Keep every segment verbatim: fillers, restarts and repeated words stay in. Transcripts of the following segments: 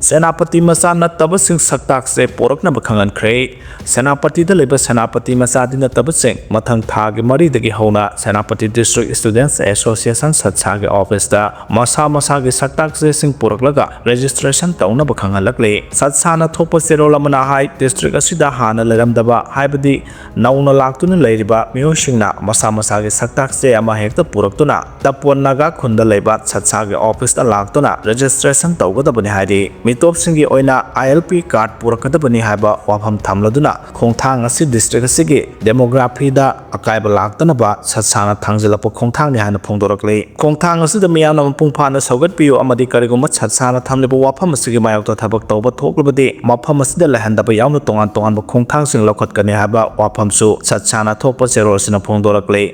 ꯁꯦꯅꯥꯄꯇꯤ ꯃꯆꯥ ꯅꯠꯇꯕꯁꯤꯡ ꯁꯛꯇꯥꯛꯁꯦ ꯄꯣꯔꯛꯅꯕ ꯈꯪꯍꯟꯈ꯭ꯔꯦ꯫ ꯁꯦꯅꯥꯄꯇꯤꯗ ꯂꯩꯕ ꯁꯦꯅꯥꯄꯇꯤ ꯃꯆꯥꯗꯤ ꯅꯠꯇꯕꯁꯤꯡ ꯃꯊꯪ ꯊꯥꯒꯤ ꯃꯔꯤꯗꯒꯤ ꯍꯧꯅ Senapati District Students Association ꯁꯠꯁꯥꯒꯤ office ꯇ ꯃꯁꯥ ꯃꯁꯥꯒꯤ ꯁꯛꯇꯥꯛ ꯆꯦꯁꯤꯡ ꯄꯨꯔꯛꯂꯒ registration ꯇꯧꯅꯕ ꯈꯪꯍꯜꯂꯛꯂꯤ꯫ ꯁꯠꯁꯥꯅ ꯊꯣꯛꯄ ꯆꯦꯔꯣꯜ ꯑꯃꯅ ꯍꯥꯏ, district ꯑꯁꯤꯗ ꯍꯥꯟꯅ ꯂꯩꯔꯝꯗꯕ, ꯍꯥꯏꯕꯗꯤ ꯅꯧꯅ ꯂꯥꯛꯇꯨꯅ ꯂꯩꯔꯤꯕ ꯃꯤꯑꯣꯏꯁꯤꯡꯅ ꯃꯁꯥ ꯃꯁꯥꯒꯤ ꯁꯛꯇꯥꯛ ꯆꯦ ꯑꯃ ꯍꯦꯛꯇ ꯄꯨꯔꯛꯇꯨꯅ ꯇꯄꯣꯟ ꯅꯥꯒꯥ ꯈꯨꯟꯗ ꯂꯩꯕ ꯁꯠꯁꯥꯒꯤ office ꯇ ꯂꯥꯛꯇꯨꯅ registration ꯇꯧꯒꯗꯕꯅꯤ ꯍꯥꯏꯔꯤ꯫ ꯃꯤꯇꯣꯞꯁꯤꯡꯒꯤ ꯑꯣꯏꯅ I L P card ꯄꯨꯔꯛꯀꯗꯕꯅꯤ ꯍꯥꯏꯕ ꯋꯥꯐꯝ ꯊꯝꯂꯗꯨꯅ ꯈꯣꯡꯊꯥꯡ ꯑꯁꯤ district ꯑꯁꯤꯒꯤ demography ꯗ ꯑꯀꯥꯏꯕ ꯂꯥꯛꯇꯅꯕ ꯁꯠꯁꯥꯅ ꯊꯥꯡꯖꯤꯜꯂꯛꯄ ꯈꯣꯡꯊꯥꯡꯅꯤ ꯍꯥꯏꯅ ꯐꯣꯡꯗꯣꯔꯛꯂꯤ꯫ ꯈꯣꯡꯊꯥꯡ ꯑꯁꯤꯗ ꯃꯤꯌꯥꯝꯅ ꯃꯄꯨꯡ ꯐꯥꯅ ꯁꯧꯒꯠꯄꯤꯌꯨ ꯑꯃꯗꯤ ꯀꯔꯤꯒꯨꯝꯕ ꯁꯠꯁꯥꯅ ꯊꯝꯂꯤꯕ ꯋꯥꯐꯝ ꯑꯁꯤꯒꯤ ꯃꯥꯌꯣꯛꯇ ꯊꯕꯛ ꯇꯧꯕ ꯊꯣꯛꯂꯕꯗꯤ ꯃꯐꯝ ꯑꯁꯤꯗ ꯂꯩꯍꯟꯗꯕ ꯌꯥꯎꯅ ꯇꯣꯉꯥꯟ ꯇꯣꯉꯥꯟꯕ ꯈꯣꯡꯊꯥꯡꯁꯤꯡ ꯂꯧꯈꯠꯀꯅꯤ ꯍꯥꯏꯕ ꯋꯥꯐꯝꯁꯨ ꯁꯠꯁꯥꯅ ꯊꯣꯛꯄ ꯆꯦꯔꯣꯜ ꯑꯁꯤꯅ ꯐꯣꯡꯗꯣꯔꯛꯂꯤ꯫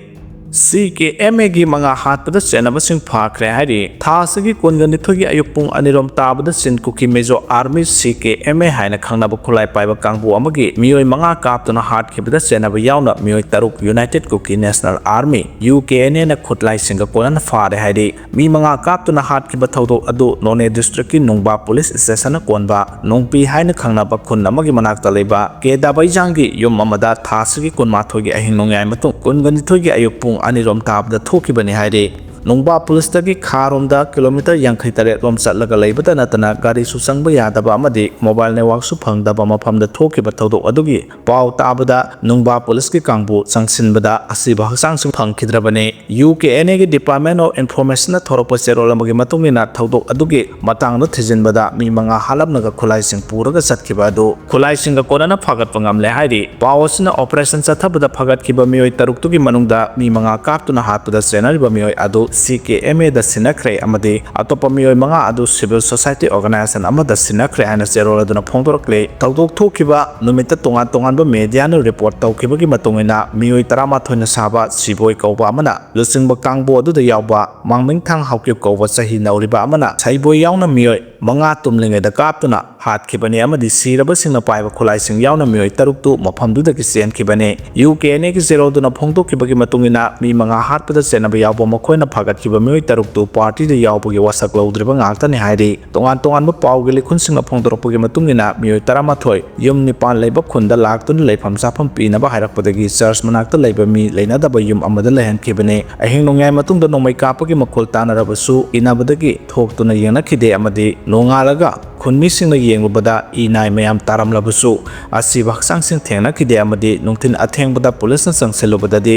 C K M A ꯒꯤ ꯃꯉꯥ ꯍꯥꯠꯄꯗ ꯆꯦꯟꯅꯕꯁꯤꯡ ꯐꯥꯈ꯭ꯔꯦ ꯍꯥꯏꯔꯤ꯫ ꯊꯥ ꯑꯁꯤꯒꯤ ꯀꯨꯟꯒ ꯅꯤꯊꯣꯏꯒꯤ ꯑꯌꯨꯛ ꯄꯨꯡ ꯑꯅꯤꯔꯣꯝ ꯇꯥꯕꯗ Chin Kuki Mizo army, C K M A ꯍꯥꯏꯅ ꯈꯪꯅꯕ ꯈꯨꯠꯂꯥꯏ ꯄꯥꯏꯕ ꯀꯥꯡꯕꯨ ꯑꯃꯒꯤ ꯃꯤꯑꯣꯏ ꯃꯉꯥ ꯀꯥꯞꯇꯨꯅ ꯍꯥꯠꯈꯤꯕꯗ ꯆꯦꯟꯅꯕ ꯌꯥꯎꯅ ꯃꯤꯑꯣꯏ ꯇꯔꯨꯛ United Kuki National Army, U K N A ꯅ ꯈꯨꯠꯂꯥꯏꯁꯤꯡꯒ ꯀꯣꯟꯅꯅ ꯐꯥꯔꯦ ꯍꯥꯏꯔꯤ꯫ ꯃꯤ ꯃꯉꯥ ꯀꯥꯞꯇꯨꯅ ꯍꯥꯠꯈꯤꯕ ꯊꯧꯗꯣꯛ ꯑꯗꯨ ꯅꯣꯅꯦ district ꯀꯤ ꯅꯨꯡꯕꯥ police station ꯅ ꯀꯣꯟꯕ ꯅꯣꯡꯄꯤ ꯍꯥꯏꯅ ꯈꯪꯅꯕ ꯈꯨꯟ ꯑꯃꯒꯤ ꯃꯅꯥꯛꯇ ꯂꯩꯕ ꯀꯦꯗꯥꯕꯩꯖꯥꯡꯒꯤ ꯌꯨꯝ ꯑꯃꯗ ꯊꯥ ꯑꯁꯤꯒꯤ ꯀꯨꯟꯃꯥꯊꯣꯏꯒꯤ ꯑꯍꯤꯡ ꯅꯣꯡꯌꯥꯏ ꯃꯇꯨꯡ ꯀꯨꯟꯒ ꯅꯤꯊꯣꯏꯒꯤ ꯑꯌꯨꯛ ꯄꯨꯡ ꯑꯅꯤꯔꯣꯝ ꯇꯥꯕꯗ ꯊꯣꯛꯈꯤꯕꯅꯤ ꯍꯥꯏꯔꯤ꯫ ꯅꯨꯡꯕꯥ police ꯇꯒꯤ ꯈꯥꯔꯣꯝꯗ kilometre ꯌꯥꯡꯈꯩ ꯇꯔꯦꯠ ꯔꯣꯝ ꯆꯠꯂꯒ ꯂꯩꯕꯇ ꯅꯠꯇꯅ ꯒꯥꯔꯤꯁꯨ ꯆꯪꯕ ꯌꯥꯗꯕ ꯑꯃꯗꯤ mobile network ꯁꯨ ꯐꯪꯗꯕ ꯃꯐꯝꯗ ꯊꯣꯛꯈꯤꯕ ꯊꯧꯗꯣꯛ ꯑꯗꯨꯒꯤ ꯄꯥꯎ ꯇꯥꯕꯗ ꯅꯨꯡꯕꯥ police ꯀꯤ ꯀꯥꯡꯕꯨ ꯆꯪꯁꯤꯟꯕꯗ ꯑꯁꯤꯕ ꯍꯛꯆꯥꯡꯁꯤꯡ ꯐꯪꯈꯤꯗ꯭ꯔꯕꯅꯤ꯫ U K N A ꯒꯤ Department of Information ꯅ ꯊꯣꯔꯛꯄ ꯆꯦꯔꯣꯜ ꯑꯃꯒꯤ ꯃꯇꯨꯡ ꯏꯟꯅ ꯊꯧꯗꯣꯛ ꯑꯗꯨꯒꯤ ꯃꯇꯥꯡꯗ ꯊꯤꯖꯤꯟꯕꯗ ꯃꯤ ꯃꯉꯥ ꯍꯥꯠꯂꯝꯂꯒ ꯈꯨꯠꯂꯥꯏꯁꯤꯡ ꯄꯨꯔꯒ ꯆꯠꯈꯤꯕ ꯑꯗꯨ ꯈꯨꯠꯂꯥꯏꯁꯤꯡꯒ ꯀꯣꯟꯅꯅ ꯐꯥꯒꯠꯄ ꯉꯝꯂꯦ ꯍꯥꯏꯔꯤ꯫ ꯄꯥꯎ ꯑꯁꯤꯅ operation ꯆꯠꯊꯕꯗ ꯐꯥꯒꯠꯈꯤꯕ ꯃꯤꯑꯣꯏ ꯇꯔꯨꯛꯇꯨꯒꯤ ꯃꯅꯨꯡꯗ ꯃꯤ ꯃꯉꯥ ꯀꯥꯞꯇꯨꯅ ꯍꯥꯠꯄꯗ ꯆꯦꯟꯅꯔꯤꯕ ꯃꯤꯑꯣꯏ ꯑꯗꯨ C K M A ꯗ ꯁꯤꯟꯅꯈ꯭ꯔꯦ ꯑꯃꯗꯤ ꯑꯇꯣꯞꯄ ꯃꯤꯑꯣꯏ ꯃꯉꯥ ꯑꯗꯨ civil society organization ꯑꯃꯗ ꯁꯤꯟꯅꯈ꯭ꯔꯦ ꯍꯥꯏꯅ ꯆꯦꯔꯣꯜ ꯑꯗꯨꯅ ꯐꯣꯡꯗꯣꯔꯛꯂꯤ꯫ ꯊꯧꯗꯣꯛ ꯊꯣꯛꯈꯤꯕ ꯅꯨꯃꯤꯠꯇ ꯇꯣꯉꯥꯟ ꯇꯣꯉꯥꯟꯕ media ꯅ report ꯇꯧꯈꯤꯕꯒꯤ ꯃꯇꯨꯡ ꯏꯟꯅ ꯃꯤꯑꯣꯏ ꯇꯔꯥꯃꯥꯊꯣꯏꯅ ꯁꯥꯕ ꯁꯤꯕꯣꯏ ꯀꯧꯕ ꯑꯃꯅ ꯂꯨꯆꯤꯡꯕ ꯀꯥꯡꯕꯨ ꯑꯗꯨꯗ ꯌꯥꯎꯕ ꯃꯥꯡꯃꯤꯡꯊꯥꯡ ꯍꯥꯎꯀꯤꯞ ꯀꯧꯕ ꯆꯍꯤ ꯅꯧꯔꯤꯕ ꯑꯃꯅ ꯁꯩꯕꯣꯏ ꯌꯥꯎꯅ ꯃꯤꯑꯣꯏ ꯃꯉꯥ ꯇꯨꯝꯂꯤꯉꯩꯗ ꯀꯥꯞꯇꯨꯅ ꯍꯥꯠꯈꯤꯕꯅꯤ ꯑꯃꯗꯤ ꯁꯤꯔꯕꯁꯤꯡꯅ ꯄꯥꯏꯕ ꯈꯨꯠꯂꯥꯏꯁꯤꯡ ꯌꯥꯎꯅ ꯃꯤꯑꯣꯏ ꯇꯔꯨꯛꯇꯨ ꯃꯐꯝꯗꯨꯗꯒꯤ ꯆꯦꯟꯈꯤꯕꯅꯤ꯫ U K N A ꯒꯤ ꯆꯦꯔꯣꯜꯗꯨꯅ ꯐꯣꯡꯗꯣꯛꯈꯤꯕꯒꯤ ꯃꯇꯨꯡ ꯏꯟꯅ ꯃꯤ ꯃꯉꯥ ꯍꯥꯠꯄꯗ ꯆꯦꯟꯅꯕ ꯌꯥꯎꯕ ꯃꯈꯣꯏꯅ ꯐꯥꯒꯠ ꯀꯠꯈꯤꯕ ꯃꯤꯑꯣꯏ ꯇꯔꯨꯛꯇꯨ ꯄꯥꯔꯇꯤꯗ ꯌꯥꯎꯕꯒꯤ ꯋꯥꯁꯛ ꯂꯧꯗ꯭ꯔꯤꯕ ꯉꯥꯛꯇꯅꯤ ꯍꯥꯏꯔꯤ꯫ ꯇꯣꯉꯥꯟ ꯇꯣꯉꯥꯟꯕ ꯄꯥꯎꯒꯤ ꯂꯤꯈꯨꯟꯁꯤꯡꯅ ꯐꯣꯡꯗꯣꯔꯛꯄꯒꯤ ꯃꯇꯨꯡ ꯏꯟꯅ, ꯃꯤꯑꯣꯏ ꯇꯔꯥꯃꯥꯊꯣꯏ ꯌꯨꯝ ꯅꯤꯄꯥꯟ ꯂꯩꯕ ꯈꯨꯟꯗ ꯂꯥꯛꯇꯨꯅ ꯂꯩꯐꯝ ꯆꯥꯐꯝ ꯄꯤꯅꯕ ꯍꯥꯏꯔꯛꯄꯗꯒꯤ ꯆꯔꯆ ꯃꯅꯥꯛꯇ ꯂꯩꯕ ꯃꯤ ꯂꯩꯅꯗꯕ ꯌꯨꯝ ꯑꯃꯗ ꯂꯩꯍꯟꯈꯤꯕꯅꯤ꯫ ꯑꯍꯤꯡ ꯅꯣꯡꯌꯥꯏ ꯃꯇꯨꯡꯗ ꯅꯣꯡꯃꯩ ꯀꯥꯞꯄꯒꯤ ꯃꯈꯣꯜ ꯇꯥꯅꯔꯕꯁꯨ ꯏꯟꯅꯕꯗꯒꯤ ꯊꯣꯛꯇꯨꯅ ꯌꯦꯡꯅꯈꯤꯗꯦ ꯑꯃꯗꯤ ꯅꯣꯡꯉꯥꯜꯂꯒ ꯈꯨꯟꯃꯤꯁꯤꯡꯅ ꯌꯦꯡꯂꯨꯕꯗ ꯏ ꯅꯥꯏ ꯃꯌꯥꯝ ꯇꯥꯔꯝꯂꯕꯁꯨ ꯑꯁꯤꯕ ꯍꯛꯆꯥꯡꯁꯤꯡ ꯊꯦꯡꯅꯈꯤꯗꯦ ꯑꯃꯗꯤ ꯅꯨꯡꯊꯤꯜ ꯑꯊꯦꯡꯕꯗ ꯄꯨꯂꯤꯁꯅ ꯆꯪꯁꯤꯜꯂꯨꯕꯗꯗꯤ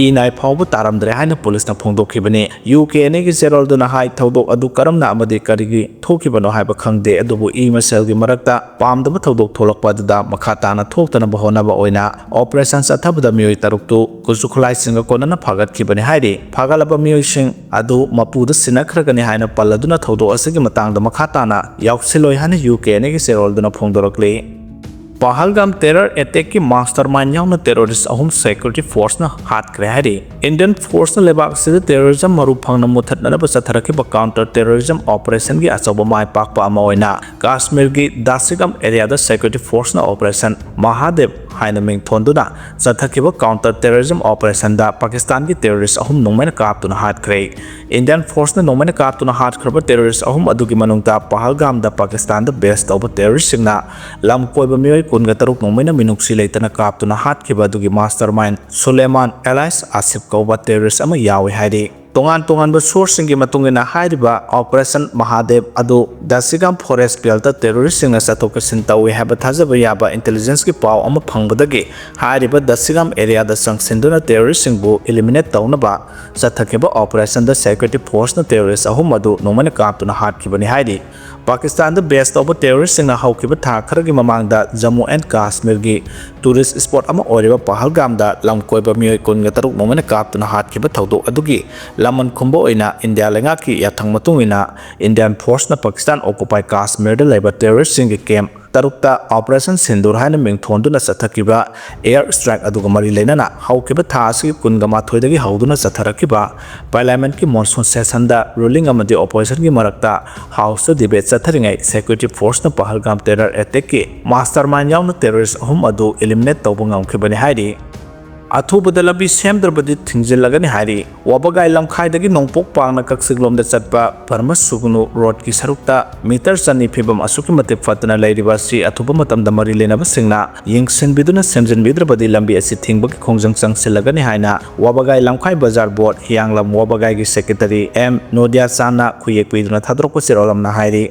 ꯏ ꯅꯥꯏ ꯐꯥꯎꯕ ꯇꯥꯔꯝꯗ꯭ꯔꯦ ꯍꯥꯏꯅ ꯄꯨꯂꯤꯁꯅ ꯐꯣꯡꯗꯣꯛꯈꯤꯕꯅꯤ꯫ ꯌꯨ ꯀꯦ ꯑꯦꯟ ꯑꯦꯒꯤ ꯆꯦꯔꯣꯜꯗꯨꯅ ꯍꯥꯏ, ꯊꯧꯗꯣꯛ ꯑꯗꯨ ꯀꯔꯝꯅ ꯑꯃꯗꯤ ꯀꯔꯤꯒꯤ ꯊꯣꯛꯈꯤꯕꯅꯣ ꯍꯥꯏꯕ ꯈꯪꯗꯦ, ꯑꯗꯨꯕꯨ ꯏ ꯃꯁꯦꯜꯒꯤ ꯃꯔꯛꯇ ꯄꯥꯝꯗꯕ ꯊꯧꯗꯣꯛ ꯊꯣꯛꯂꯛꯄ ꯑꯗꯨꯗ ꯃꯈꯥ ꯇꯥꯅ ꯊꯣꯛꯇꯅꯕ ꯍꯣꯠꯅꯕ ꯑꯣꯏꯅ ꯑꯣꯄꯔꯦꯁꯟ ꯆꯠꯊꯕꯗ ꯃꯤꯑꯣꯏ ꯇꯔꯨꯛꯇꯨ ꯈꯨꯠꯁꯨ ꯈꯨꯠꯂꯥꯏꯁꯤꯡꯒ ꯀꯣꯟꯅꯅ ꯐꯥꯒꯠꯈꯤꯕꯅꯤ ꯍꯥꯏꯔꯤ꯫ ꯐꯥꯒꯠꯂꯕ ꯃꯤꯑꯣꯏꯁꯤꯡ ꯑꯗꯨ ꯃꯄꯨꯗ ꯁꯤꯟꯅꯈ꯭ꯔꯒꯅꯤ ꯍꯥꯏꯅ ꯄꯜꯂꯗꯨꯅ ꯊꯧꯗꯣꯛ ꯑꯁꯤꯒꯤ ꯃꯇꯥꯡꯗ ꯃꯈꯥ ꯇꯥꯅ ꯌꯥꯎꯁꯤꯜꯂꯣꯏ ꯍꯥꯏꯅ ꯌꯨ ꯀꯦ ꯑꯦꯟ ꯑꯦꯒꯤ ꯆꯦꯔꯣꯜꯗꯨꯅ ꯐꯣꯡꯗꯣꯔꯛꯂꯤ꯫ ꯄꯍꯜꯒꯥꯝ ꯇꯦꯔꯔ ꯑꯦꯇꯦꯛꯀꯤ ꯃꯥꯁꯇꯔ ꯃꯥꯏꯟ ꯌꯥꯎꯅ ꯇꯦꯔꯣꯔꯤꯁ ꯑꯍꯨꯝ ꯁꯦꯀ꯭ꯌꯨꯔꯤꯇꯤ ꯐꯣꯔꯁꯅ ꯍꯥꯠꯈ꯭ꯔꯦ ꯍꯥꯏꯔꯤ꯫ ꯏꯟꯗꯤꯌꯟ ꯐꯣꯔꯁꯅ ꯂꯩꯕꯥꯛ ꯑꯁꯤꯗ ꯇꯦꯔꯣꯔꯤꯖꯝ ꯃꯔꯨ ꯐꯪꯅ ꯃꯨꯊꯠꯅꯅꯕ ꯆꯠꯊꯔꯛꯈꯤꯕ ꯀꯥꯎꯟꯇꯔ ꯇꯦꯔꯣꯔꯤꯖꯝ ꯑꯣꯄꯔꯦꯁꯟꯒꯤ ꯑꯆꯧꯕ ꯃꯥꯏ ꯄꯥꯛꯄ ꯑꯃ ꯑꯣꯏꯅ ꯀꯥꯁꯃꯤꯔꯒꯤ ꯗꯥꯁꯤꯒꯥꯝ ꯑꯦꯔꯤꯌꯥꯗ ꯁꯦꯀ꯭ꯌꯨꯔꯤꯇꯤ ꯐꯣꯔꯁꯅ ꯑꯣꯄꯔꯦꯁꯟ ꯃꯍꯥꯗꯦꯕ ꯍꯥꯏꯅ ꯃꯤꯡ ꯊꯣꯟꯗꯨꯅ ꯆꯠꯊꯈꯤꯕ ꯀꯥꯎꯟꯇꯔ ꯇꯦꯔꯣꯔꯤꯖꯝ ꯑꯣꯄꯔꯦꯁꯟꯗ ꯄꯥꯀꯤꯁꯇꯥꯟꯒꯤ ꯇꯦꯔꯣꯔꯤꯁ ꯑꯍꯨꯝ ꯅꯣꯡꯃꯩꯅ ꯀꯥꯞꯇꯨꯅ ꯍꯥꯠꯈ꯭ꯔꯦ꯫ ꯏꯟꯗꯤꯌꯟ ꯐꯣꯔꯁꯅ ꯅꯣꯡꯃꯩꯅ ꯀꯥꯞꯇꯨꯅ ꯍꯥꯠꯈ꯭ꯔꯕ ꯇꯦꯔꯣꯔꯤꯁ ꯑꯍꯨꯝ ꯑꯗꯨꯒꯤ ꯃꯅꯨꯡꯗ ꯄꯍꯜꯒꯥꯝꯗ ꯄꯥꯀꯤꯁꯇꯥꯟꯗ ꯕꯦꯁ ꯇꯧꯕ ꯇꯦꯔꯣꯔꯤꯁꯁꯤꯡꯅ ꯂꯝ ꯀꯣꯏꯕ ꯃꯤꯑꯣꯏ ꯀꯨꯟꯒ ꯇꯔꯨꯛ ꯅꯣꯡꯃꯩꯅ ꯃꯤꯅꯨꯡꯁꯤ ꯂꯩꯇꯅ ꯀꯥꯞꯇꯨꯅ ꯍꯥꯠꯈꯤꯕ ꯑꯗꯨꯒꯤ ꯃꯥꯁꯇꯔ ꯃꯥꯏꯟ ꯁꯨꯂꯦꯃꯥꯟ ꯑꯦꯂꯥꯏꯁ ꯑꯥꯁꯤꯐ ꯀꯧꯕ ꯇꯦꯔꯣꯔꯤꯁ ꯑꯃ ꯌꯥꯎꯏ ꯍꯥꯏꯔꯤ꯫ ꯇꯣꯉꯥꯟ ꯇꯣꯉꯥꯟꯕ ꯁꯣꯔꯁꯁꯤꯡꯒꯤ ꯃꯇꯨꯡ ꯏꯟꯅ, ꯍꯥꯏꯔꯤꯕ ꯑꯣꯄꯔꯦꯁꯟ ꯃꯍꯥꯗꯦꯕ ꯑꯗꯨ ꯗꯁꯤꯒꯥꯝ ꯐꯣꯔꯦꯁ ꯕꯦꯜꯇ ꯇꯦꯔꯣꯔꯤꯁꯁꯤꯡꯅ ꯆꯠꯊꯣꯛ ꯆꯠꯁꯤꯟ ꯇꯧꯏ ꯍꯥꯏꯕ ꯊꯥꯖꯕ ꯌꯥꯕ ꯏꯟꯇꯦꯂꯤꯖꯦꯟꯁꯀꯤ ꯄꯥꯎ ꯑꯃ ꯐꯪꯕꯗꯒꯤ ꯍꯥꯏꯔꯤꯕ ꯗꯁꯤꯒꯥꯝ ꯑꯦꯔꯤꯌꯥꯗ ꯆꯪꯁꯤꯟꯗꯨꯅ ꯇꯦꯔꯣꯔꯤꯁꯁꯤꯡꯕꯨ ꯏꯂꯤꯃꯤꯅꯦꯠ ꯇꯧꯅꯕ ꯆꯠꯊꯈꯤꯕ ꯑꯣꯄꯔꯦꯁꯟꯗ ꯁꯦꯀ꯭ꯌꯨꯔꯤꯇꯤ ꯐꯣꯔꯁꯅ ꯇꯦꯔꯣꯔꯤꯁ ꯑꯍꯨꯝ ꯑꯗꯨ ꯅꯣꯡꯃꯩꯅ ꯀꯥꯞꯇꯨꯅ ꯍꯥꯠꯈꯤꯕꯅꯤ ꯍꯥꯏꯔꯤ꯫ ꯄꯥꯀꯤꯁꯇꯥꯟꯗ ꯕꯦꯁ ꯇꯧꯕ ꯇꯦꯔꯣꯔꯤꯁꯁꯤꯡꯅ ꯍꯧꯈꯤꯕ ꯊꯥ ꯈꯔꯒꯤ ꯃꯃꯥꯡꯗ ꯖꯝꯃꯨ ꯑꯦꯟ ꯀꯥꯁꯃꯤꯔꯒꯤ ꯇꯨꯔꯤꯁ ꯁ꯭ꯄꯣꯠ ꯑꯃ ꯑꯣꯏꯔꯤꯕ ꯄꯍꯜꯒꯥꯝꯗ ꯂꯝ ꯀꯣꯏꯕ ꯃꯤꯑꯣꯏ ꯀꯨꯟꯒ ꯇꯔꯨꯛ ꯅꯣꯡꯃꯩꯅ ꯀꯥꯞꯇꯨꯅ ꯍꯥꯠꯈꯤꯕ ꯊꯧꯗꯣꯛ ꯑꯗꯨꯒꯤ ꯂꯃꯟ ꯈꯨꯝꯕ ꯑꯣꯏꯅ ꯏꯟꯗꯤꯌꯥ ꯂꯩꯉꯥꯛꯀꯤ ꯌꯥꯊꯪ ꯃꯇꯨꯡ ꯏꯟꯅ ꯏꯟꯗꯤꯌꯟ ꯐꯣꯔꯁꯅ ꯄꯥꯀꯤꯁꯇꯥꯟ ꯑꯣꯀꯨꯄꯥꯏ ꯀꯥꯁꯃꯤꯔꯗ ꯂꯩꯕ ꯇꯦꯔꯣꯔꯤꯁꯁꯤꯡꯒꯤ ꯀꯦꯝꯞ ꯇꯔꯨꯛꯇ ꯑꯣꯄꯔꯦꯁꯟ ꯁꯤꯟꯗꯨꯔ ꯍꯥꯏꯅ ꯃꯤꯡꯊꯣꯟꯗꯨꯅ ꯆꯠꯊꯈꯤꯕ ꯑꯦꯌꯔ ꯁ꯭ꯇ꯭ꯔꯥꯏꯛ ꯑꯗꯨꯒ ꯃꯔꯤ ꯂꯩꯅꯅ ꯍꯧꯈꯤꯕ ꯊꯥ ꯑꯁꯤꯒꯤ ꯀꯨꯟꯒ ꯃꯥꯊꯣꯏꯗꯒꯤ ꯍꯧꯗꯨꯅ ꯆꯠꯊꯔꯛꯈꯤꯕ ꯄꯥꯔꯂꯤꯌꯥꯃꯦꯟꯠꯀꯤ ꯃꯣꯟꯁꯨꯟ ꯁꯦꯁꯟꯗ ꯔꯨꯂꯤꯡ ꯑꯃꯗꯤ ꯑꯣꯄꯣꯖꯤꯁꯟꯒꯤ ꯃꯔꯛꯇ ꯍꯥꯎꯁꯇ debate ꯆꯠꯊꯔꯤꯉꯩ security ꯐꯣꯔꯁꯅ ꯄꯍꯜꯒꯥꯝ terror ꯑꯦꯇꯦꯛꯀꯤ master mind ꯌꯥꯎꯅ ꯇꯦꯔꯣꯔꯤꯁ ꯑꯍꯨꯝ ꯑꯗꯨ ꯏꯂꯤꯃꯤꯅꯦꯠ ꯇꯧꯕ ꯉꯝꯈꯤꯕꯅꯤ ꯍꯥꯏꯔꯤ꯫ ꯑꯊꯨꯕꯗ ꯂꯝꯕꯤ ꯁꯦꯝꯗ꯭ꯔꯕꯗꯤ ꯊꯤꯡꯖꯤꯜꯂꯒꯅꯤ ꯍꯥꯏꯔꯤ꯫ ꯋꯥꯕꯒꯥꯏ ꯂꯝꯈꯥꯏꯗꯒꯤ ꯅꯣꯡꯄꯣꯛ ꯄꯥꯡꯅ ꯀꯛꯆꯤꯡꯂꯣꯝꯗ ꯆꯠꯄ ꯄꯔꯃꯁꯨꯒꯅꯨ ꯔꯣꯗꯀꯤ ꯁꯔꯨꯛꯇ ꯃꯤꯇꯔ ꯆꯅꯤ ꯐꯤꯕꯝ ꯑꯁꯨꯛꯀꯤ ꯃꯇꯤꯛ ꯐꯠꯇꯅ ꯂꯩꯔꯤꯕ ꯑꯁꯤ ꯑꯊꯨꯕ ꯃꯇꯝꯗ ꯃꯔꯤ ꯂꯩꯅꯕꯁꯤꯡꯅ ꯌꯦꯡꯁꯤꯟꯕꯤꯗꯨꯅ ꯁꯦꯝꯖꯤꯟꯕꯤꯗ꯭ꯔꯕꯗꯤ ꯂꯝꯕꯤ ꯑꯁꯤ ꯊꯤꯡꯕꯒꯤ ꯈꯣꯡꯖꯪ ꯆꯪꯁꯤꯜꯂꯒꯅꯤ ꯍꯥꯏꯅ ꯋꯥꯕꯒꯥꯏ ꯂꯝꯈꯥꯏ ꯕꯖꯥꯔ ꯕꯣꯔꯗ ꯍꯤꯌꯥꯡꯂꯝ ꯋꯥꯕꯒꯥꯏꯒꯤ ꯁꯦꯀ꯭ꯔꯦꯇꯔꯤ ꯑꯦꯝ ꯅꯣꯗꯤꯌꯥꯆꯥꯟꯅ ꯈꯨꯌꯦꯛ ꯄꯤꯗꯨꯅ ꯊꯥꯗꯣꯔꯛꯄ ꯆꯦꯔꯣꯜ ꯑꯃꯅ ꯍꯥꯏꯔꯤ꯫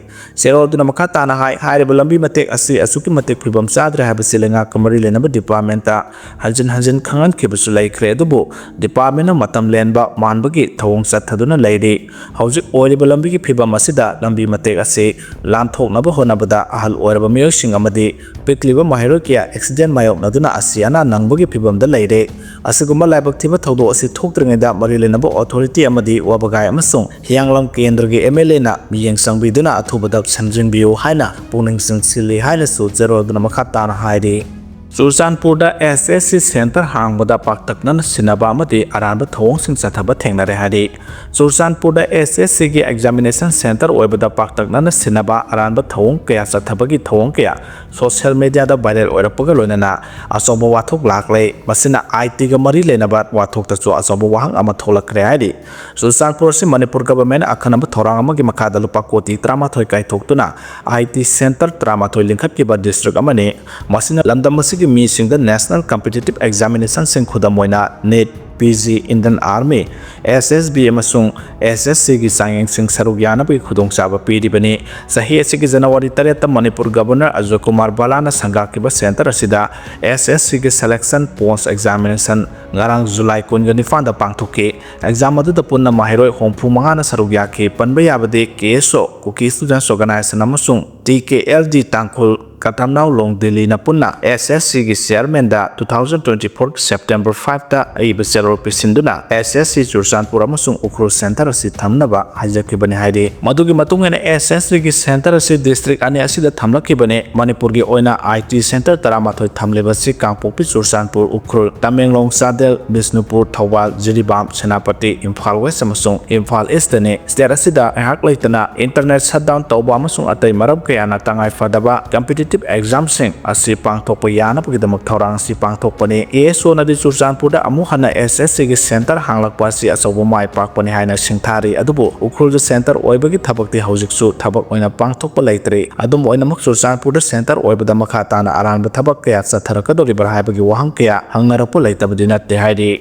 ꯆꯦꯔꯣꯜꯗꯨꯅ ꯃꯈꯥ ꯇꯥꯅ ꯍꯥꯏ, ꯍꯥꯏꯔꯤꯕ ꯂꯝꯕꯤ ꯃꯇꯦꯛ ꯑꯁꯤ ꯑꯁꯨꯛꯀꯤ ꯃꯇꯤꯛ ꯐꯤꯕꯝ ꯆꯥꯗ꯭ꯔꯦ ꯍꯥꯏꯕꯁꯤ ꯂꯩꯉꯥꯛꯀ ꯃꯔꯤ ꯂꯩꯅꯕ ꯗꯤꯄꯥꯔꯠꯃꯦꯟꯇ ꯍꯟꯖꯤꯟ ꯍꯟꯖꯤꯟ ꯈꯪꯍꯟꯈꯤꯕꯁꯨ ꯂꯩꯈ꯭ꯔꯦ, ꯑꯗꯨꯕꯨ ꯗꯤꯄꯥꯔꯠꯃꯦꯟꯅ ꯃꯇꯝ ꯂꯦꯟꯕ ꯃꯥꯟꯕꯒꯤ ꯊꯧꯑꯣꯡ ꯆꯠꯊꯗꯨꯅ ꯂꯩꯔꯤ꯫ ꯍꯧꯖꯤꯛ ꯑꯣꯏꯔꯤꯕ ꯂꯝꯕꯤꯒꯤ ꯐꯤꯕꯝ ꯑꯁꯤꯗ ꯂꯝꯕꯤ ꯃꯇꯦꯛ ꯑꯁꯤ ꯂꯥꯟꯊꯣꯛꯅꯕ ꯍꯣꯠꯅꯕꯗ ꯑꯍꯜ ꯑꯣꯏꯔꯕ ꯃꯤꯑꯣꯏꯁꯤꯡ ꯑꯃꯗꯤ ꯄꯤꯛꯂꯤꯕ ꯃꯍꯩꯔꯣꯏ ꯀꯌꯥ ꯑꯦꯛꯁꯤꯗꯦꯟ ꯃꯥꯌꯣꯛꯅꯗꯨꯅ ꯑꯁꯤ ꯑꯅꯥ ꯅꯪꯕꯒꯤ ꯐꯤꯕꯝꯗ ꯂꯩꯔꯦ꯫ ꯑꯁꯤꯒꯨꯝꯕ ꯂꯥꯏꯕꯛ ꯊꯤꯕ ꯊꯧꯗꯣꯛ ꯑꯁꯤ ꯊꯣꯛꯇ꯭ꯔꯤꯉꯩꯗ ꯃꯔꯤ ꯂꯩꯅꯕ ꯑꯣꯊꯣꯔꯤꯇꯤ ꯑꯃꯗꯤ ꯋꯥꯕꯒꯥꯏ ꯑꯃꯁꯨꯡ ꯍꯤꯌꯥꯡꯂꯝ ꯀꯦꯟꯗ꯭ꯔꯒꯤ ꯑꯦꯝ ꯑꯦꯜ ꯑꯦꯅ ꯃꯤꯠꯌꯦꯡ ꯆꯪꯕꯤꯗꯨꯅ ꯑꯊꯨꯕꯗ ꯁꯦꯝꯖꯤꯟꯕꯤꯌꯨ ꯍꯥꯏꯅ ꯄꯨꯛꯅꯤꯡ ꯆꯤꯡꯁꯤꯜꯂꯤ ꯍꯥꯏꯅꯁꯨ ꯆꯦꯔꯣꯜꯗꯨꯅ ꯃꯈꯥ ꯇꯥꯅ ꯍꯥꯏꯔꯤ꯫ ꯆꯨꯔꯆꯥꯟꯄꯨꯔꯗ ꯑꯦꯁ ꯑꯦꯁ ꯁꯤ ꯁꯦꯟꯇꯔ ꯍꯥꯡꯕꯗ ꯄꯥꯛꯇꯛꯅꯅ ꯁꯤꯟꯅꯕ ꯑꯃꯗꯤ ꯑꯔꯥꯟꯕ ꯊꯧꯑꯣꯡꯁꯤꯡ ꯆꯠꯊꯕ ꯊꯦꯡꯅꯔꯦ ꯍꯥꯏꯔꯤ꯫ ꯆꯨꯔꯆꯥꯟꯄꯨꯔꯗ ꯑꯦꯁ ꯑꯦꯁ ꯁꯤꯒꯤ ꯑꯦꯛꯖꯥꯃꯤꯅꯦꯁꯟ ꯁꯦꯟꯇꯔ ꯑꯣꯏꯕꯗ ꯄꯥꯛꯇꯛꯅꯅ ꯁꯤꯟꯅꯕ ꯑꯔꯥꯟꯕ ꯊꯧꯑꯣꯡ ꯀꯌꯥ ꯆꯠꯊꯕꯒꯤ ꯊꯧꯑꯣꯡ ꯀꯌꯥ ꯁꯣꯁꯤꯌꯦꯜ ꯃꯤꯗꯤꯌꯥꯗ ꯚꯥꯏꯔꯦꯜ ꯑꯣꯏꯔꯛꯄꯒ ꯂꯣꯏꯅꯅ ꯑꯆꯧꯕ ꯋꯥꯊꯣꯛ ꯂꯥꯛꯂꯦ꯫ ꯃꯁꯤꯅ ꯑꯥꯏ ꯇꯤꯒ ꯃꯔꯤ ꯂꯩꯅꯕ ꯋꯥꯊꯣꯛꯇꯁꯨ ꯑꯆꯧꯕ ꯋꯥꯍꯪ ꯑꯃ ꯊꯣꯛꯂꯛꯈ꯭ꯔꯦ ꯍꯥꯏꯔꯤ꯫ ꯆꯨꯔꯆꯥꯟꯄꯨꯔ ꯑꯁꯤ ꯃꯅꯤꯄꯨꯔ ꯒꯚꯔꯟꯃꯦꯟꯠꯅ ꯑꯈꯟꯅꯕ ꯊꯧꯔꯥꯡ ꯑꯃꯒꯤ ꯃꯈꯥꯗ ꯂꯨꯄꯥ ꯀꯣꯇꯤ ꯇꯔꯥꯃꯥꯊꯣꯏ ꯀꯥꯏꯊꯣꯛꯇꯨꯅ ꯑꯥꯏ ꯇꯤ ꯁꯦꯟꯇꯔ ꯇꯔꯥꯃꯥꯊꯣꯏ ꯂꯤꯡꯈꯠꯈꯤꯕ ꯗꯤꯁꯇ꯭ꯔꯤꯛ ꯑꯃꯅꯤ꯫ ꯃꯁꯤꯅ ꯂꯝꯗꯝ ꯑꯁꯤꯒꯤ ꯃꯤꯁꯤꯡꯗ ꯅꯦꯁꯅꯦꯜ ꯀꯝꯄꯤꯇꯤꯇꯤꯚ ꯑꯦꯛꯖꯥꯃꯤꯅꯦꯁꯟꯁꯤꯡ, ꯈꯨꯗꯝ ꯑꯣꯏꯅ NEET, P G, Indian army, S S B ꯑꯃꯁꯨꯡ ꯑꯦꯁ ꯑꯦꯁ ꯁꯤꯒꯤ ꯆꯥꯡꯌꯦꯡꯁꯤꯡ ꯁꯔꯨꯛ ꯌꯥꯅꯕꯒꯤ ꯈꯨꯗꯣꯡꯆꯥꯕ ꯄꯤꯔꯤꯕꯅꯤ꯫ ꯆꯍꯤ ꯑꯁꯤꯒꯤ ꯖꯅꯋꯥꯔꯤ ꯇꯔꯦꯠꯇ ꯃꯅꯤꯄꯨꯔ ꯒꯚꯔꯅꯔ ꯑꯖꯣꯏ ꯀꯨꯃꯥꯔ ꯕꯂꯥꯅ ꯁꯪꯒꯥꯈꯤꯕ ꯁꯦꯟꯇꯔ ꯑꯁꯤꯗ ꯑꯦꯁ ꯑꯦꯁ ꯁꯤꯒꯤ ꯁꯦꯂꯦꯛꯁꯟ ꯄꯣꯁ ꯑꯦꯛꯖꯥꯃꯤꯅꯦꯁꯟ ꯉꯔꯥꯡ ꯖꯨꯂꯥꯏ ꯀꯨꯟꯒ ꯅꯤꯄꯥꯟꯗ ꯄꯥꯡꯊꯣꯛꯈꯤ꯫ ꯑꯦꯛꯖꯥꯝ ꯑꯗꯨꯗ ꯄꯨꯟꯅ ꯃꯍꯩꯔꯣꯏ ꯍꯨꯝꯐꯨ ꯃꯉꯥꯅ ꯁꯔꯨꯛ ꯌꯥꯈꯤ꯫ ꯄꯟꯕ ꯌꯥꯕꯗꯤ ꯀꯦ ꯑꯦꯁ ꯑꯣ, ꯀꯨꯀꯤ ꯁ꯭ꯇꯨꯗꯦꯟꯠꯁ ꯑꯣꯔꯒꯅꯥꯏꯖꯦꯁꯟ ꯑꯃꯁꯨꯡ ꯇꯤ ꯀꯦ ꯑꯦꯜ ꯗꯤ ꯇꯥꯡꯈꯨꯜ ꯀꯇꯝꯅꯥꯎ ꯂꯣꯡ ꯗꯤꯜꯂꯤꯅ ꯄꯨꯟꯅ ꯑꯦꯁ ꯑꯦꯁ ꯁꯤꯒꯤ ꯆꯤꯌꯔꯃꯦꯟꯗ two thousand twenty-four September five ꯇ ꯑꯏꯕ ꯆꯦꯔꯣꯜ ꯄꯤꯁꯤꯟꯗꯨꯅ ꯑꯦꯁ ꯑꯦꯁ ꯁꯤ ꯆꯨꯔꯆꯥꯟꯄꯨꯔ ꯑꯃꯁꯨꯡ ꯎꯈ꯭ꯔꯨꯜ ꯁꯦꯟꯇꯔ ꯑꯁꯤ ꯊꯝꯅꯕ ꯍꯥꯏꯖꯈꯤꯕꯅꯤ ꯍꯥꯏꯔꯤ꯫ ꯃꯗꯨꯒꯤ ꯃꯇꯨꯡ ꯏꯟꯅ ꯑꯦꯁ ꯑꯦꯁ ꯁꯤꯒꯤ ꯁꯦꯟꯇꯔ ꯑꯁꯤ ꯗꯤꯁꯇ꯭ꯔꯤꯛ ꯑꯅꯤ ꯑꯁꯤꯗ ꯊꯝꯂꯛꯈꯤꯕꯅꯤ꯫ ꯃꯅꯤꯄꯨꯔꯒꯤ ꯑꯣꯏꯅ ꯑꯥꯏ ꯇꯤ ꯁꯦꯟꯇꯔ ꯇꯔꯥꯃꯥꯊꯣꯏ ꯊꯝꯂꯤꯕ ꯑꯁꯤ ꯀꯥꯡꯄꯣꯛꯄꯤ, ꯆꯨꯔꯆꯥꯟꯄꯨꯔ, ꯎꯈ꯭ꯔꯨꯜ, ꯇꯃꯦꯡꯂꯣꯡ, ꯆꯥꯟꯗꯦꯜ, ꯕꯤꯁꯅꯨꯄꯨꯔ, ꯊꯧꯕꯥꯜ, ꯖꯤꯔꯤꯕꯥꯝ, ꯁꯦꯅꯥꯄꯇꯤ, ꯏꯝꯐꯥꯜ ꯋꯦꯁ ꯑꯃꯁꯨꯡ ꯏꯝꯐꯥꯜ ꯏꯁꯇꯅꯤ꯫ ꯁ꯭ꯇꯦꯠ ꯑꯁꯤꯗ ꯉꯥꯏꯍꯥꯛ ꯂꯩꯇꯅ ꯏꯟꯇꯔꯅꯦꯠ ꯁꯠꯗꯥꯎꯟ ꯇꯧꯕ ꯑꯃꯁꯨꯡ ꯑꯇꯩ ꯃꯔꯝ ꯀꯌꯥ ꯀꯌꯥꯅ ꯇꯉꯥꯏ ꯐꯗꯕ competitive examꯁꯤꯡ ꯑꯁꯤ ꯄꯥꯡꯊꯣꯛꯄ ꯌꯥꯅꯕꯒꯤꯗꯃꯛ ꯊꯧꯔꯥꯡ ꯑꯁꯤ ꯄꯥꯡꯊꯣꯛꯄꯅꯤ꯫ ꯑꯦ ꯑꯦꯁ ꯑꯣꯅꯗꯤ ꯆꯨꯔꯆꯥꯟꯄꯨꯔꯗ ꯑꯃꯨꯛ ꯍꯟꯅ ꯑꯦꯁ ꯑꯦꯁ ꯁꯤꯒꯤ center ꯍꯥꯡꯂꯛꯄ ꯑꯁꯤ ꯑꯆꯧꯕ ꯃꯥꯏ ꯄꯥꯛꯄꯅꯤ ꯍꯥꯏꯅ ꯁꯤꯡꯊꯥꯔꯤ꯫ ꯑꯗꯨꯕꯨ ꯎꯈ꯭ꯔꯨꯜꯗ center ꯑꯣꯏꯕꯒꯤ ꯊꯕꯛꯇꯤ ꯍꯧꯖꯤꯛꯁꯨ ꯊꯕꯛ ꯑꯣꯏꯅ ꯄꯥꯡꯊꯣꯛꯄ ꯂꯩꯇ꯭ꯔꯤ꯫ ꯑꯗꯨꯝ ꯑꯣꯏꯅꯃꯛ ꯆꯨꯔꯆꯥꯟꯄꯨꯔꯗ center ꯑꯣꯏꯕꯗ ꯃꯈꯥ ꯇꯥꯅ ꯑꯔꯥꯟꯕ ꯊꯕꯛ ꯀꯌꯥ ꯆꯠꯊꯔꯛꯀꯗꯧꯔꯤꯕ꯭ꯔꯥ ꯍꯥꯏꯕꯒꯤ ꯋꯥꯍꯪ ꯀꯌꯥ ꯍꯪꯅꯔꯛꯄ ꯂꯩꯇꯕꯗꯤ ꯅꯠꯇꯦ ꯍꯥꯏꯔꯤ꯫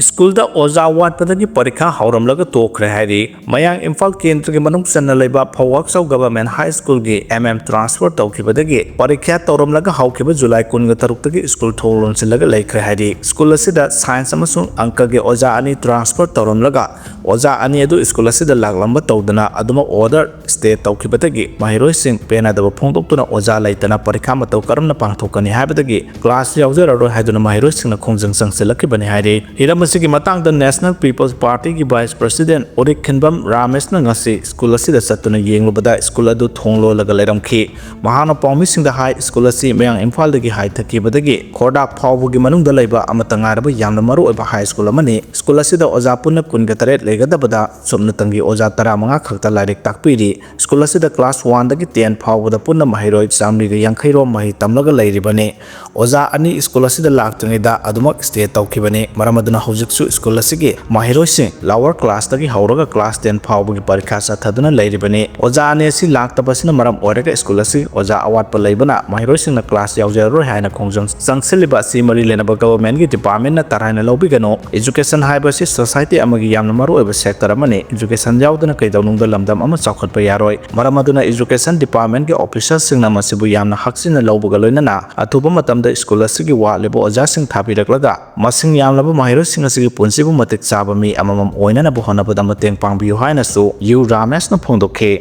ꯁ꯭ꯀꯨꯜꯗ ꯑꯣꯖꯥ ꯋꯥꯠꯄꯗꯒꯤ ꯄꯔꯤꯈꯥ ꯍꯧꯔꯝꯂꯒ ꯇꯣꯛꯈ꯭ꯔꯦ ꯍꯥꯏꯔꯤ꯫ ꯃꯌꯥꯡ ꯏꯝꯐꯥꯜ ꯀꯦꯟꯗ꯭ꯔꯒꯤ ꯃꯅꯨꯡ ꯆꯟꯅ ꯂꯩꯕ ꯐꯧꯋꯥꯛꯆꯧ Government High Schoolꯒꯤ M M transfer ꯇꯧꯈꯤꯕꯗꯒꯤ ꯄꯔꯤꯈꯥ ꯇꯧꯔꯝꯂꯒ ꯍꯧꯈꯤꯕ ꯖꯨꯂꯥꯏ ꯀꯨꯟꯒ ꯇꯔꯨꯛꯇꯒꯤ ꯁ꯭ꯀꯨꯜ ꯊꯣꯡ ꯂꯣꯟꯁꯤꯜꯂꯒ ꯂꯩꯈ꯭ꯔꯦ ꯍꯥꯏꯔꯤ꯫ ꯁ꯭ꯀꯨꯜ ꯑꯁꯤꯗ science ꯑꯃꯁꯨꯡ ꯑꯪꯀꯒꯤ ꯑꯣꯖꯥ ꯑꯅꯤ transfer ꯇꯧꯔꯝꯂꯒ ꯑꯣꯖꯥ ꯑꯅꯤ ꯑꯗꯨ ꯁ꯭ꯀꯨꯜ ꯑꯁꯤꯗ ꯂꯥꯛꯂꯝꯕ ꯇꯧꯗꯅ ꯑꯗꯨꯃꯛ order stay ꯇꯧꯈꯤꯕꯗꯒꯤ ꯃꯍꯩꯔꯣꯏꯁꯤꯡ ꯄꯦꯟꯅꯗꯕ ꯐꯣꯡꯗꯣꯛꯇꯨꯅ ꯑꯣꯖꯥ ꯂꯩꯇꯅ ꯄꯔꯤꯈꯥ ꯃꯇꯧ ꯀꯔꯝꯅ ꯄꯥꯡꯊꯣꯛꯀꯅꯤ ꯍꯥꯏꯕꯗꯒꯤ class ꯌꯥꯎꯖꯔꯔꯣꯏ ꯍꯥꯏꯗꯨꯅ ꯃꯍꯩꯔꯣꯏꯁꯤꯡꯅ ꯈꯣꯡꯖꯪ ꯆꯪꯁꯤꯜꯂꯛꯈꯤꯕꯅꯤ ꯍꯥꯏꯔꯤ꯫ ꯍꯤꯔꯝ ꯑꯁꯤꯒꯤ ꯃꯇꯥꯡꯗ National People's Partyꯒꯤ Vice President ꯎꯔꯤꯛ ꯈꯤꯟꯕꯝ ꯔꯥꯃꯦꯁꯅ ꯉꯁꯤ ꯁ꯭ꯀꯨꯜ ꯑꯁꯤꯗ ꯆꯠꯇꯨꯅ ꯌꯦꯡꯂꯨꯕꯗ ꯁ꯭ꯀꯨꯜ ꯑꯗꯨ ꯊꯣꯡ ꯂꯣꯜꯂꯒ ꯂꯩꯔꯝꯈꯤ꯫ ꯃꯍꯥꯛꯅ ꯄꯥꯎꯃꯤꯁꯤꯡꯗ ꯍꯥꯏ, ꯁ꯭ꯀꯨꯜ ꯑꯁꯤ ꯃꯌꯥꯡ ꯏꯝꯐꯥꯜꯗꯒꯤ ꯍꯥꯏꯊꯈꯤꯕꯗꯒꯤ ꯈꯣꯔꯗꯥꯛ ꯐꯥꯎꯕꯒꯤ ꯃꯅꯨꯡꯗ ꯂꯩꯕ ꯑꯃꯠꯇ ꯉꯥꯏꯔꯕ ꯌꯥꯝꯅ ꯃꯔꯨꯑꯣꯏꯕ high school ꯑꯃꯅꯤ꯫ ꯁ꯭ꯀꯨꯜ ꯑꯁꯤꯗ ꯑꯣꯖꯥ ꯄꯨꯟꯅ ꯀꯨꯟꯒ ꯇꯔꯦꯠ ꯂꯩꯒꯗꯕꯗ ꯁꯨꯞꯅꯇꯪꯒꯤ ꯑꯣꯖꯥ ꯇꯔꯥꯃꯉꯥ ꯈꯛꯇ ꯂꯥꯏꯔꯤꯛ ꯇꯥꯛꯄꯤꯔꯤ꯫ ꯁ꯭ꯀꯨꯜ ꯑꯁꯤꯗ class oneꯗꯒꯤ ten ꯐꯥꯎꯕꯗ ꯄꯨꯟꯅ ꯃꯍꯩꯔꯣꯏ ꯆꯥꯃꯔꯤꯒ ꯌꯥꯡꯈꯩ ꯔꯣꯝ ꯃꯍꯩ ꯇꯝꯂꯒ ꯂꯩꯔꯤꯕꯅꯤ꯫ ꯑꯣꯖꯥ ꯑꯅꯤ ꯁ꯭ꯀꯨꯜ ꯑꯁꯤꯗ ꯂꯥꯛꯇ꯭ꯔꯤꯉꯩꯗ ꯑꯗꯨꯃꯛ stay ꯇꯧꯈꯤꯕꯅꯤ꯫ ꯃꯔꯝ ꯑꯗꯨꯅ ꯍꯧꯖꯤꯛꯁꯨ ꯁ꯭ꯀꯨꯜ ꯑꯁꯤꯒꯤ ꯃꯍꯩꯔꯣꯏꯁꯤꯡ lower classꯇꯒꯤ ꯍꯧꯔꯒ class ten ꯐꯥꯎꯕꯒꯤ ꯄꯔꯤꯈꯥ ꯆꯠꯊꯗꯨꯅ ꯂꯩꯔꯤꯕꯅꯤ꯫ ꯑꯣꯖꯥ ꯑꯅꯤ ꯑꯁꯤ ꯂꯥꯛꯇꯕ ꯑꯁꯤꯅ ꯃꯔꯝ ꯑꯣꯏꯔꯒ ꯁ꯭ꯀꯨꯜ ꯑꯁꯤ ꯑꯣꯖꯥ ꯑꯋꯥꯠꯄ ꯂꯩꯕꯅ ꯃꯍꯩꯔꯣꯏꯁꯤꯡꯅ class ꯌꯥꯎꯖꯔꯔꯣꯏ ꯍꯥꯏꯅ ꯈꯣꯡꯖꯪ ꯆꯪꯁꯤꯜꯂꯤꯕ ꯑꯁꯤ ꯃꯔꯤ ꯂꯩꯅꯕ governmentꯒꯤ departmentꯅ ꯇꯔꯥꯏꯅ ꯂꯧꯕꯤꯒꯅꯨ꯫ Education ꯍꯥꯏꯕ ꯑꯁꯤ society ꯑꯃꯒꯤ ꯌꯥꯝꯅ ꯃꯔꯨꯑꯣꯏꯕ sector ꯑꯃꯅꯤ꯫ Education ꯌꯥꯎꯗꯅ ꯀꯩꯗꯧꯅꯨꯡꯗ ꯂꯝꯗꯝ ꯑꯃ ꯆꯥꯎꯈꯠꯄ ꯌꯥꯔꯣꯏ꯫ ꯃꯔꯝ ꯑꯗꯨꯅ Education Departmentꯀꯤ officerꯁꯤꯡꯅ ꯃꯁꯤꯕꯨ ꯌꯥꯝꯅ ꯍꯛꯆꯤꯟꯅ ꯂꯧꯕꯒ ꯂꯣꯏꯅꯅ ꯑꯊꯨꯕ ꯃꯇꯝꯗ ꯁ꯭ꯀꯨꯜ ꯑꯁꯤꯒꯤ ꯋꯥꯠꯂꯤꯕ ꯑꯣꯖꯥꯁꯤꯡ ꯊꯥꯕꯤꯔꯛꯂꯒ ꯃꯁꯤꯡ ꯌꯥꯝꯂꯕ ꯃꯍꯩꯔꯣꯏꯁꯤꯡ ꯑꯁꯤꯒꯤ ꯄꯨꯟꯁꯤꯕꯨ ꯃꯇꯤꯛ ꯆꯥꯕ ꯃꯤ ꯑꯃꯃꯝ ꯑꯣꯏꯅꯅꯕ ꯍꯣꯠꯅꯕꯗ ꯃꯇꯦꯡ ꯄꯥꯡꯕꯤꯌꯨ ꯍꯥꯏꯅꯁꯨ ꯌꯨ ꯔꯥꯃꯦꯁꯅ ꯐꯣꯡꯗꯣꯛꯈꯤ꯫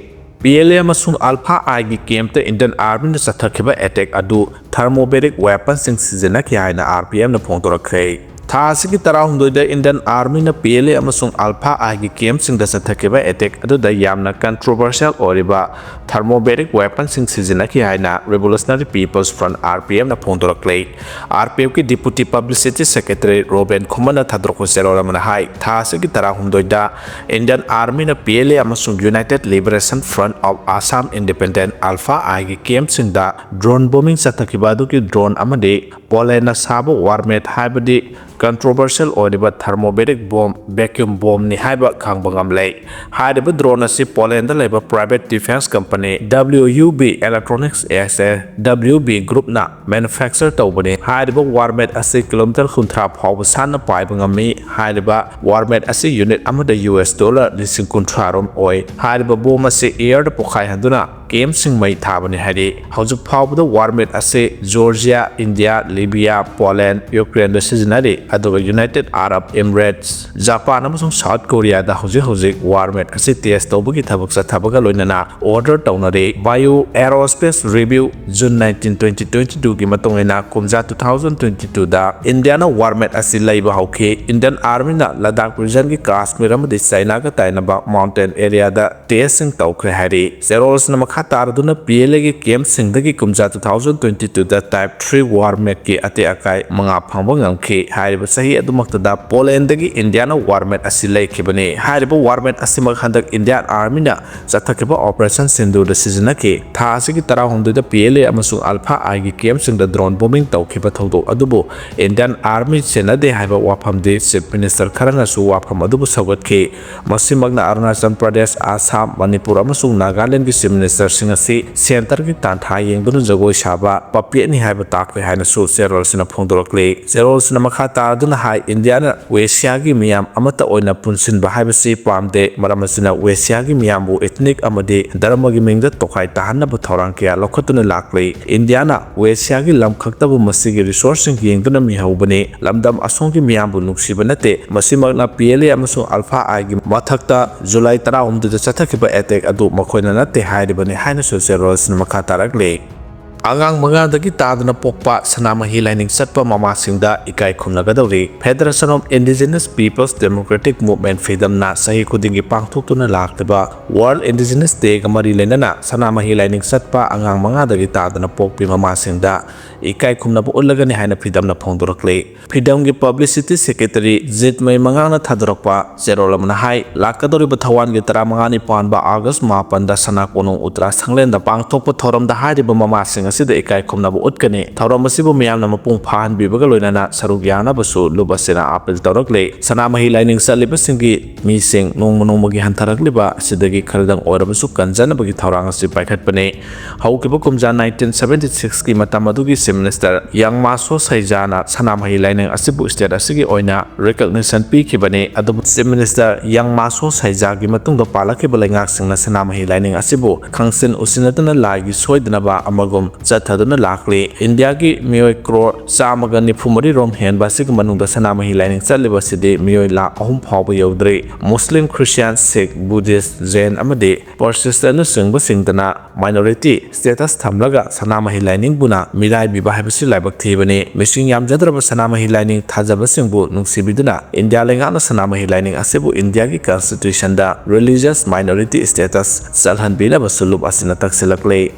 P L A ꯑꯃꯁꯨꯡ Alpha Iꯒꯤ campꯇ Indian Armyꯅ ꯆꯠꯊꯈꯤꯕ attack ꯑꯗꯨ thermobaric weaponꯁꯤꯡ ꯁꯤꯖꯤꯟꯅꯈꯤ ꯍꯥꯏꯅ R P Fꯅ ꯐꯣꯡꯗꯣꯔꯛꯈ꯭ꯔꯦ꯫ ꯊꯥ ꯑꯁꯤꯒꯤ ꯇꯔꯥꯍꯨꯝꯗꯣꯏꯗ Indian Armyꯅ P L A ꯑꯃꯁꯨꯡ Alpha Iꯒꯤ campꯁꯤꯡꯗ ꯆꯠꯊꯈꯤꯕ attack ꯑꯗꯨꯗ ꯌꯥꯝꯅ controversial ꯑꯣꯏꯔꯤꯕ thermobaric weaponꯁꯤꯡ ꯁꯤꯖꯤꯟꯅꯈꯤ ꯍꯥꯏꯅ Revolutionary People's Front, R P Fꯅ ꯐꯣꯡꯗꯣꯔꯛꯂꯦ꯫ R P Fꯀꯤ Deputy Publicity Secretary ꯔꯣꯕꯦꯟ ꯈꯨꯃꯟꯅ ꯊꯥꯗꯣꯔꯛꯄ ꯆꯦꯔꯣꯜ ꯑꯃꯅ ꯍꯥꯏ, ꯊꯥ ꯑꯁꯤꯒꯤ ꯇꯔꯥꯍꯨꯝꯗꯣꯏꯗ Indian Armyꯅ P L A ꯑꯃꯁꯨꯡ United Liberation Front of Assam Independent, Alpha Iꯒꯤ campꯁꯤꯡꯗ drone bombing ꯆꯠꯊꯈꯤꯕ ꯑꯗꯨꯒꯤ drone ꯑꯃꯗꯤ Polandꯅ ꯁꯥꯕ Warmate ꯍꯥꯏꯕꯗꯤ controversial ꯑꯣꯏꯔꯤꯕ thermobaric bomb, vacuum bombꯅꯤ ꯍꯥꯏꯕ ꯈꯪꯕ ꯉꯝꯂꯦ꯫ ꯍꯥꯏꯔꯤꯕ drone ꯑꯁꯤ Polandꯗ ꯂꯩꯕ private defense company W U B Electronics S A W B Groupꯅ manufacture ꯇꯧꯕꯅꯤ꯫ ꯍꯥꯏꯔꯤꯕ Warmate ꯑꯁꯤ kilometer ꯀꯨꯟꯊ꯭ꯔꯥ ꯐꯥꯎꯕ ꯁꯥꯟꯅ ꯄꯥꯏꯕ ꯉꯝꯃꯤ꯫ ꯍꯥꯏꯔꯤꯕ Warmate ꯑꯁꯤ unit ꯑꯃꯗ U S dollar ꯂꯤꯁꯤꯡ ꯀꯨꯟꯊ꯭ꯔꯥ ꯔꯣꯝ ꯑꯣꯏ꯫ ꯍꯥꯏꯔꯤꯕ bomb ꯑꯁꯤ airꯗ ꯄꯣꯈꯥꯏꯍꯟꯗꯨꯅ campꯁꯤꯡ ꯃꯩ ꯊꯥꯕꯅꯤ ꯍꯥꯏꯔꯤ꯫ ꯍꯧꯖꯤꯛ ꯐꯥꯎꯕꯗ Warmate ꯑꯁꯤ Georgia, India, Libya, Poland, Ukraineꯗ ꯁꯤꯖꯤꯟꯅꯔꯤ, ꯑꯗꯨꯒ United Arab Emirates, Japan ꯑꯃꯁꯨꯡ South Koreaꯗ ꯍꯧꯖꯤꯛ ꯍꯧꯖꯤꯛ Warmate ꯑꯁꯤ test ꯇꯧꯕꯒꯤ ꯊꯕꯛ ꯆꯠꯊꯕꯒ ꯂꯣꯏꯅꯅ order ꯇꯧꯅꯔꯤ꯫ Bio Aerospace Review, June nineteen, twenty twenty-twoꯒꯤ ꯃꯇꯨꯡ ꯏꯟꯅ, ꯀꯨꯝꯖꯥ two thousand twenty-twoꯗ Indiaꯅ Warmate ꯑꯁꯤ ꯂꯩꯕ ꯍꯧꯈꯤ꯫ Indian Armyꯅ Ladakh regionꯒꯤ Kashmir ꯑꯃꯗꯤ Chinaꯒ ꯇꯥꯏꯅꯕ mountain areaꯗ testꯁꯤꯡ ꯇꯧꯈ꯭ꯔꯦ ꯍꯥꯏꯔꯤ꯫ ꯆꯦꯔꯣꯜꯁꯤꯅ ꯃꯈꯥ ꯇꯥꯔꯗꯨꯅ P L Aꯒꯤ campꯁꯤꯡꯗꯒꯤ ꯀꯨꯝꯖꯥ two thousand twenty-twoꯗ Type three Warmateꯀꯤ ꯑꯇꯦꯛ ꯑꯀꯥꯏ ꯃꯉꯥ ꯐꯪꯕ ꯉꯝꯈꯤ꯫ ꯍꯥꯏꯔꯤꯕ ꯆꯍꯤ ꯑꯗꯨꯃꯛꯇꯗ Polandꯗꯒꯤ Indiaꯅ Warmate ꯑꯁꯤ ꯂꯩꯈꯤꯕꯅꯤ꯫ ꯍꯥꯏꯔꯤꯕ Warmate ꯑꯁꯤꯃꯛ ꯍꯟꯗꯛ Indian Armyꯅ ꯆꯠꯊꯈꯤꯕ Operation Sindoorꯗ ꯁꯤꯖꯤꯟꯅꯈꯤ꯫ ꯊꯥ ꯑꯁꯤꯒꯤ ꯇꯔꯥꯍꯨꯝꯗꯣꯏꯗ P L A ꯑꯃꯁꯨꯡ Alpha Iꯒꯤ campꯁꯤꯡꯗ drone bombing ꯇꯧꯈꯤꯕ ꯊꯧꯗꯣꯛ ꯑꯗꯨꯕꯨ Indian Army ꯁꯦꯟꯅꯗꯦ ꯍꯥꯏꯕ ꯋꯥꯐꯝꯗꯤ Chief Minister ꯈꯔꯅꯁꯨ ꯋꯥꯐꯝ ꯑꯗꯨꯕꯨ ꯁꯧꯒꯠꯈꯤ꯫ ꯃꯁꯤꯃꯛꯅ ꯑꯔꯨꯅꯥꯆꯜ ꯄ꯭ꯔꯗꯦꯁ, ꯑꯁꯥꯝ, ꯃꯅꯤꯄꯨꯔ ꯑꯃꯁꯨꯡ ꯅꯥꯒꯥꯂꯦꯟꯗꯒꯤ Chief Ministerꯁꯤꯡ ꯑꯁꯤ centreꯒꯤ ꯇꯥꯟꯊꯥ ꯌꯦꯡꯗꯨꯅ ꯖꯒꯣꯏ ꯁꯥꯕ puppetꯅꯤ ꯍꯥꯏꯕ ꯇꯥꯛꯂꯦ ꯍꯥꯏꯅꯁꯨ ꯆꯦꯔꯣꯜꯁꯤꯅ ꯐꯣꯡꯗꯣꯔꯛꯂꯤ꯫ ꯆꯦꯔꯣꯜꯁꯤꯅ ꯃꯈꯥ ꯇꯥꯗꯨꯅ ꯍꯥꯏ, Indiaꯅ West Asiaꯒꯤ ꯃꯤꯌꯥꯝ ꯑꯃꯠꯇ ꯑꯣꯏꯅ ꯄꯨꯟꯁꯤꯟꯕ ꯍꯥꯏꯕꯁꯤ ꯄꯥꯝꯗꯦ꯫ ꯃꯔꯝ ꯑꯁꯤꯅ West Asiaꯒꯤ ꯃꯤꯌꯥꯝꯕꯨ ethnic ꯑꯃꯗꯤ ꯙꯔꯃꯒꯤ ꯃꯤꯡꯗ ꯇꯣꯈꯥꯏ ꯇꯥꯍꯟꯅꯕ ꯊꯧꯔꯥꯡ ꯀꯌꯥ ꯂꯧꯈꯠꯇꯨꯅ ꯂꯥꯛꯂꯤ꯫ Indiaꯅ West Asiaꯒꯤ ꯂꯝ ꯈꯛꯇꯕꯨ ꯃꯁꯤꯒꯤ resourceꯁꯤꯡ ꯌꯦꯡꯗꯨꯅ ꯃꯤꯍꯧꯕꯅꯤ꯫ ꯂꯝꯗꯝ ꯑꯁꯣꯝꯒꯤ ꯃꯤꯌꯥꯝꯕꯨ ꯅꯨꯡꯁꯤꯕ ꯅꯠꯇꯦ꯫ ꯃꯁꯤꯃꯛꯅ P L A ꯑꯃꯁꯨꯡ Alpha Iꯒꯤ ꯃꯊꯛꯇ July ꯇꯔꯥꯍꯨꯝꯗꯣꯏꯗ ꯆꯠꯊꯈꯤꯕ attack ꯑꯗꯨ ꯃꯈꯣꯏꯅ ꯅꯠꯇꯦ ꯍꯥꯏꯔꯤꯕꯅꯤ ꯍꯥꯏꯅꯁꯨ ꯆꯦꯔꯣꯜꯁꯤꯅ ꯃꯈꯥ ꯇꯥꯔꯛꯂꯤ꯫ ꯑꯉꯥꯡ ꯃꯉꯥꯗꯒꯤ ꯇꯥꯗꯅ ꯄꯣꯛꯄ ꯁꯅꯥꯃꯍꯤ ꯂꯥꯏꯅꯤꯡ ꯆꯠꯄ ꯃꯃꯥꯁꯤꯡꯗ ꯏꯀꯥꯏ ꯈꯨꯝꯅꯒꯗꯧꯔꯤ꯫ Federation of Indigenous Peoples Democratic Movement, ꯐꯤꯗꯝꯅ ꯆꯍꯤ ꯈꯨꯗꯤꯡꯒꯤ ꯄꯥꯡꯊꯣꯛꯇꯨꯅ ꯂꯥꯛꯂꯤꯕ World Indigenous Day ꯒ ꯃꯔꯤ ꯂꯩꯅꯅ ꯁꯅꯥꯃꯍꯤ ꯂꯥꯏꯅꯤꯡ ꯆꯠꯄ ꯑꯉꯥꯡ ꯃꯉꯥꯗꯒꯤ ꯇꯥꯗꯅ ꯄꯣꯛꯄꯤ ꯃꯃꯥꯁꯤꯡꯗ ꯏꯀꯥꯏ ꯈꯨꯝꯅꯕ ꯎꯠꯂꯒꯅꯤ ꯍꯥꯏꯅ ꯐꯤꯗꯝꯅ ꯐꯣꯡꯗꯣꯔꯛꯂꯤ꯫ ꯐꯤꯗꯝꯒꯤ publicity secretary ꯖꯤꯠꯃꯩ ꯃꯉꯥꯡꯅ ꯊꯥꯗꯣꯔꯛꯄ ꯆꯦꯔꯣꯜ ꯑꯃꯅ ꯍꯥꯏ, ꯂꯥꯛꯀꯗꯧꯔꯤꯕ ꯊꯧꯋꯥꯟꯒꯤ ꯇꯔꯥꯃꯉꯥꯅꯤ ꯄꯥꯟꯕ ꯑꯥꯒꯁ ꯃꯥꯄꯟꯗ ꯁꯅꯥ ꯀꯣꯅꯨꯡ ꯎꯇ꯭ꯔꯥ ꯁꯪꯂꯦꯟꯗ ꯄꯥꯡꯊꯣꯛꯄ ꯊꯧꯔꯝꯗ ꯍꯥꯏꯔꯤꯕ ꯃꯃꯥꯁꯤꯡ ꯑꯁꯤꯗ ꯏꯀꯥꯏ ꯈꯨꯝꯅꯕ ꯎꯠꯀꯅꯤ꯫ ꯊꯧꯔꯝ ꯑꯁꯤꯕꯨ ꯃꯤꯌꯥꯝꯅ ꯃꯄꯨꯡ ꯐꯥꯍꯟꯕꯤꯕꯒ ꯂꯣꯏꯅꯅ ꯁꯔꯨꯛ ꯌꯥꯅꯕꯁꯨ ꯂꯨꯞ ꯑꯁꯤꯅ ꯑꯥꯄꯤꯜ ꯇꯧꯔꯛꯂꯤ꯫ ꯁꯅꯥꯃꯍꯤ ꯂꯥꯏꯅꯤꯡ ꯆꯠꯂꯤꯕꯁꯤꯡꯒꯤ ꯃꯤꯁꯤꯡ ꯅꯣꯡꯃ ꯅꯣꯡꯃꯒꯤ ꯍꯟꯊꯔꯛꯂꯤꯕ ꯑꯁꯤꯗꯒꯤ ꯈꯔꯗꯪ ꯑꯣꯏꯔꯕꯁꯨ ꯀꯟꯖꯅꯕꯒꯤ ꯊꯧꯔꯥꯡ ꯑꯁꯤ ꯄꯥꯏꯈꯠꯄꯅꯤ꯫ ꯍꯧꯈꯤꯕ ꯀꯨꯝꯖꯥ nineteen seventy six ꯀꯤ ꯃꯇꯝ ꯑꯗꯨꯒꯤ Chief Minister ꯌꯥꯡꯃꯥꯁꯣ ꯁꯩꯖꯥꯅ ꯁꯅꯥꯃꯍꯤ ꯂꯥꯏꯅꯤꯡ ꯑꯁꯤꯕꯨ state ꯑꯁꯤꯒꯤ ꯑꯣꯏꯅ recognition ꯄꯤꯈꯤꯕꯅꯤ꯫ ꯑꯗꯨꯕꯨ Chief Minister ꯌꯥꯡꯃꯥꯁꯣ ꯁꯩꯖꯥꯒꯤ ꯃꯇꯨꯡꯗ ꯄꯥꯜꯂꯛꯈꯤꯕ ꯂꯩꯉꯥꯛꯁꯤꯡꯅ ꯁꯅꯥꯃꯍꯤ ꯂꯥꯏꯅꯤꯡ ꯑꯁꯤꯕꯨ ꯈꯪꯁꯤꯟ ꯎꯁꯤꯟꯅꯗꯅ ꯂꯥꯏꯒꯤ ꯁꯣꯏꯗꯅꯕ ꯑꯃꯒꯨꯝ ꯆꯠꯊꯗꯨꯅ ꯂꯥꯛꯂꯤ꯫ ꯏꯟꯗꯤꯌꯥꯒꯤ ꯃꯤꯑꯣꯏ ꯀ꯭ꯔꯣꯔ ꯆꯥꯝꯃꯒ ꯅꯤꯐꯨ ꯃꯔꯤ ꯔꯣꯝ ꯍꯦꯟꯕ ꯑꯁꯤꯒꯤ ꯃꯅꯨꯡꯗ ꯁꯅꯥꯃꯍꯤ ꯂꯥꯏꯅꯤꯡ ꯆꯠꯂꯤꯕ ꯑꯁꯤꯗꯤ ꯃꯤꯑꯣꯏ ꯂꯥꯈ ꯑꯍꯨꯝ ꯐꯥꯎꯕ ꯌꯧꯗ꯭ꯔꯤ꯫ Muslim, Christian, Sikh, Buddhist, Jain ꯑꯃꯗꯤ Protestant ꯅꯆꯤꯡꯕꯁꯤꯡꯗꯅ minority status ꯊꯝꯂꯒ ꯁꯅꯥꯃꯍꯤ ꯂꯥꯏꯅꯤꯡꯕꯨꯅ ꯃꯤꯔꯥꯏꯕꯤꯕ ꯍꯥꯏꯕꯁꯤ ꯂꯥꯏꯕꯛ ꯊꯤꯕꯅꯤ꯫ ꯃꯤꯁꯤꯡ ꯌꯥꯝꯖꯗ꯭ꯔꯕ ꯁꯅꯥꯃꯍꯤ ꯂꯥꯏꯅꯤꯡ ꯊꯥꯖꯕꯁꯤꯡꯕꯨ ꯅꯨꯡꯁꯤꯕꯤꯗꯨꯅ ꯏꯟꯗꯤꯌꯥ ꯂꯩꯉꯥꯛꯅ ꯁꯅꯥꯃꯍꯤ ꯂꯥꯏꯅꯤꯡ ꯑꯁꯤꯕꯨ ꯏꯟꯗꯤꯌꯥꯒꯤ constitution ꯗ religious minority status ꯆꯜꯍꯟꯕꯤꯅꯕꯁꯨ ꯂꯨꯞ ꯑꯁꯤꯅ ꯇꯛꯁꯤꯜꯂꯛꯂꯤ꯫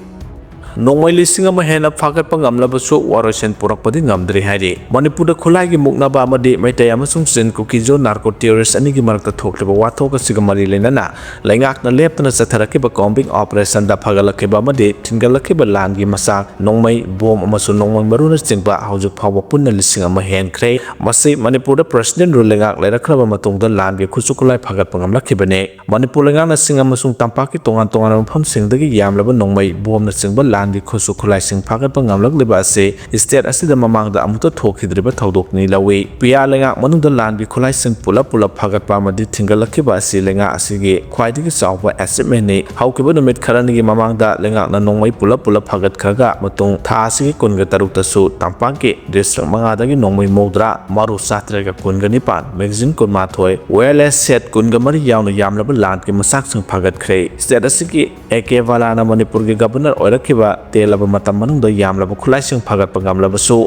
ꯅꯣꯡꯃꯩ ꯂꯤꯁꯤꯡ ꯑꯃ ꯍꯦꯟꯅ ꯐꯥꯒꯠꯄ ꯉꯝꯂꯕꯁꯨ ꯋꯥꯔꯣꯏꯁꯤꯟ ꯄꯨꯔꯛꯄꯗꯤ ꯉꯝꯗ꯭ꯔꯤ ꯍꯥꯏꯔꯤ꯫ ꯃꯅꯤꯄꯨꯔꯗ ꯈꯨꯠꯂꯥꯏꯒꯤ ꯃꯨꯛꯅꯕ ꯑꯃꯗꯤ ꯃꯩꯇꯩ ꯑꯃꯁꯨꯡ ꯆꯤꯟ ꯀꯨꯀꯤꯖꯣ narco terrorist ꯑꯅꯤꯒꯤ ꯃꯔꯛꯇ ꯊꯣꯛꯂꯤꯕ ꯋꯥꯊꯣꯛ ꯑꯁꯤꯒ ꯃꯔꯤ ꯂꯩꯅꯅ ꯂꯩꯉꯥꯛꯅ ꯂꯦꯞꯇꯅ ꯆꯠꯊꯔꯛꯈꯤꯕ combing operation ꯗ ꯐꯒꯠꯂꯛꯈꯤꯕ ꯑꯃꯗꯤ ꯊꯤꯟꯒꯠꯂꯛꯈꯤꯕ ꯂꯥꯟꯒꯤ ꯃꯆꯥꯛ, ꯅꯣꯡꯃꯩ, ꯕꯣꯝ ꯑꯃꯁꯨꯡ ꯅꯣꯡꯃꯩ ꯃꯔꯨꯅꯆꯤꯡꯕ ꯍꯧꯖꯤꯛ ꯐꯥꯎꯕ ꯄꯨꯟꯅ ꯂꯤꯁꯤꯡ ꯑꯃ ꯍꯦꯟꯈ꯭ꯔꯦ꯫ ꯃꯁꯤ ꯃꯅꯤꯄꯨꯔꯗ President rule ꯂꯩꯉꯥꯛ ꯂꯩꯔꯛꯈ꯭ꯔꯕ ꯃꯇꯨꯡꯗ ꯂꯥꯟꯒꯤ ꯈꯨꯠꯁꯨ ꯈꯨꯠꯂꯥꯏ ꯐꯒꯠꯄ ꯉꯝꯂꯛꯈꯤꯕꯅꯤ꯫ ꯃꯅꯤꯄꯨꯔ ꯂꯩꯉꯥꯛꯅ ꯆꯤꯡ ꯑꯃꯁꯨꯡ ꯇꯝꯄꯥꯛꯀꯤ ꯇꯣꯉꯥꯟ ꯇꯣꯉꯥꯟꯕ ꯃꯐꯝꯁꯤꯡꯗꯒꯤ ꯌꯥꯝꯂꯕ ꯅꯣꯡꯃꯩ, ꯕꯣꯝꯅꯆꯤꯡꯕ ꯂꯥꯟꯒꯤ ꯈꯨꯠꯁꯨ ꯈꯨꯠꯂꯥꯏꯁꯤꯡ ꯐꯥꯒꯠꯄ ꯉꯝꯂꯛꯂꯤꯕ ꯑꯁꯤ state ꯑꯁꯤꯗ ꯃꯃꯥꯡꯗ ꯑꯃꯨꯛꯇ ꯊꯣꯛꯈꯤꯗ꯭ꯔꯤꯕ ꯊꯧꯗꯣꯛꯅꯤ ꯂꯧꯏ꯫ ꯄꯤꯌꯥ ꯂꯩꯉꯥꯛ ꯃꯅꯨꯡꯗ ꯂꯥꯟꯒꯤ ꯈꯨꯠꯂꯥꯏꯁꯤꯡ ꯄꯨꯂꯞ ꯄꯨꯂꯞ ꯐꯥꯒꯠꯄ ꯑꯃꯗꯤ ꯊꯤꯡꯒꯠꯂꯛꯈꯤꯕ ꯑꯁꯤ ꯂꯩꯉꯥꯛ ꯑꯁꯤꯒꯤ ꯈ꯭ꯋꯥꯏꯗꯒꯤ ꯆꯥꯎꯕ achievement ꯅꯤ꯫ ꯍꯧꯈꯤꯕ ꯅꯨꯃꯤꯠ ꯈꯔꯅꯤꯒꯤ ꯃꯃꯥꯡꯗ ꯂꯩꯉꯥꯛꯅ ꯅꯣꯡꯃꯩ ꯄꯨꯂꯞ ꯄꯨꯂꯞ ꯐꯥꯒꯠꯈ꯭ꯔꯒ ꯃꯇꯨꯡ ꯊꯥ ꯑꯁꯤꯒꯤ ꯀꯨꯟꯒ ꯇꯔꯨꯛꯇꯁꯨ ꯇꯝꯄꯥꯛꯀꯤ district ꯃꯉꯥꯗꯒꯤ ꯅꯣꯡꯃꯩ ꯃꯧꯗ꯭ꯔꯥ, ꯃꯔꯨ ꯆꯥꯇ꯭ꯔꯦꯠꯀ ꯀꯨꯟꯒ ꯅꯤꯄꯥꯟ, magazine ꯀꯨꯟꯃꯥꯊꯣꯏ, wireless set ꯀꯨꯟꯒ ꯃꯔꯤ ꯌꯥꯎꯅ ꯌꯥꯝꯂꯕ ꯂꯥꯟꯒꯤ ꯃꯆꯥꯛꯁꯤꯡ ꯐꯥꯒꯠꯈ꯭ꯔꯦ꯫ State ꯑꯁꯤꯒꯤ ꯑꯦ ꯀꯦ ꯕꯂꯥꯅ ꯃꯅꯤꯄꯨꯔꯒꯤ Governor ꯑꯣꯏꯔꯛꯈꯤꯕ ꯇꯦꯜꯂꯕ ꯃꯇꯝ ꯃꯅꯨꯡꯗ ꯌꯥꯝꯂꯕ ꯈꯨꯠꯂꯥꯏꯁꯤꯡ ꯐꯒꯠꯄ ꯉꯝꯂꯕꯁꯨ,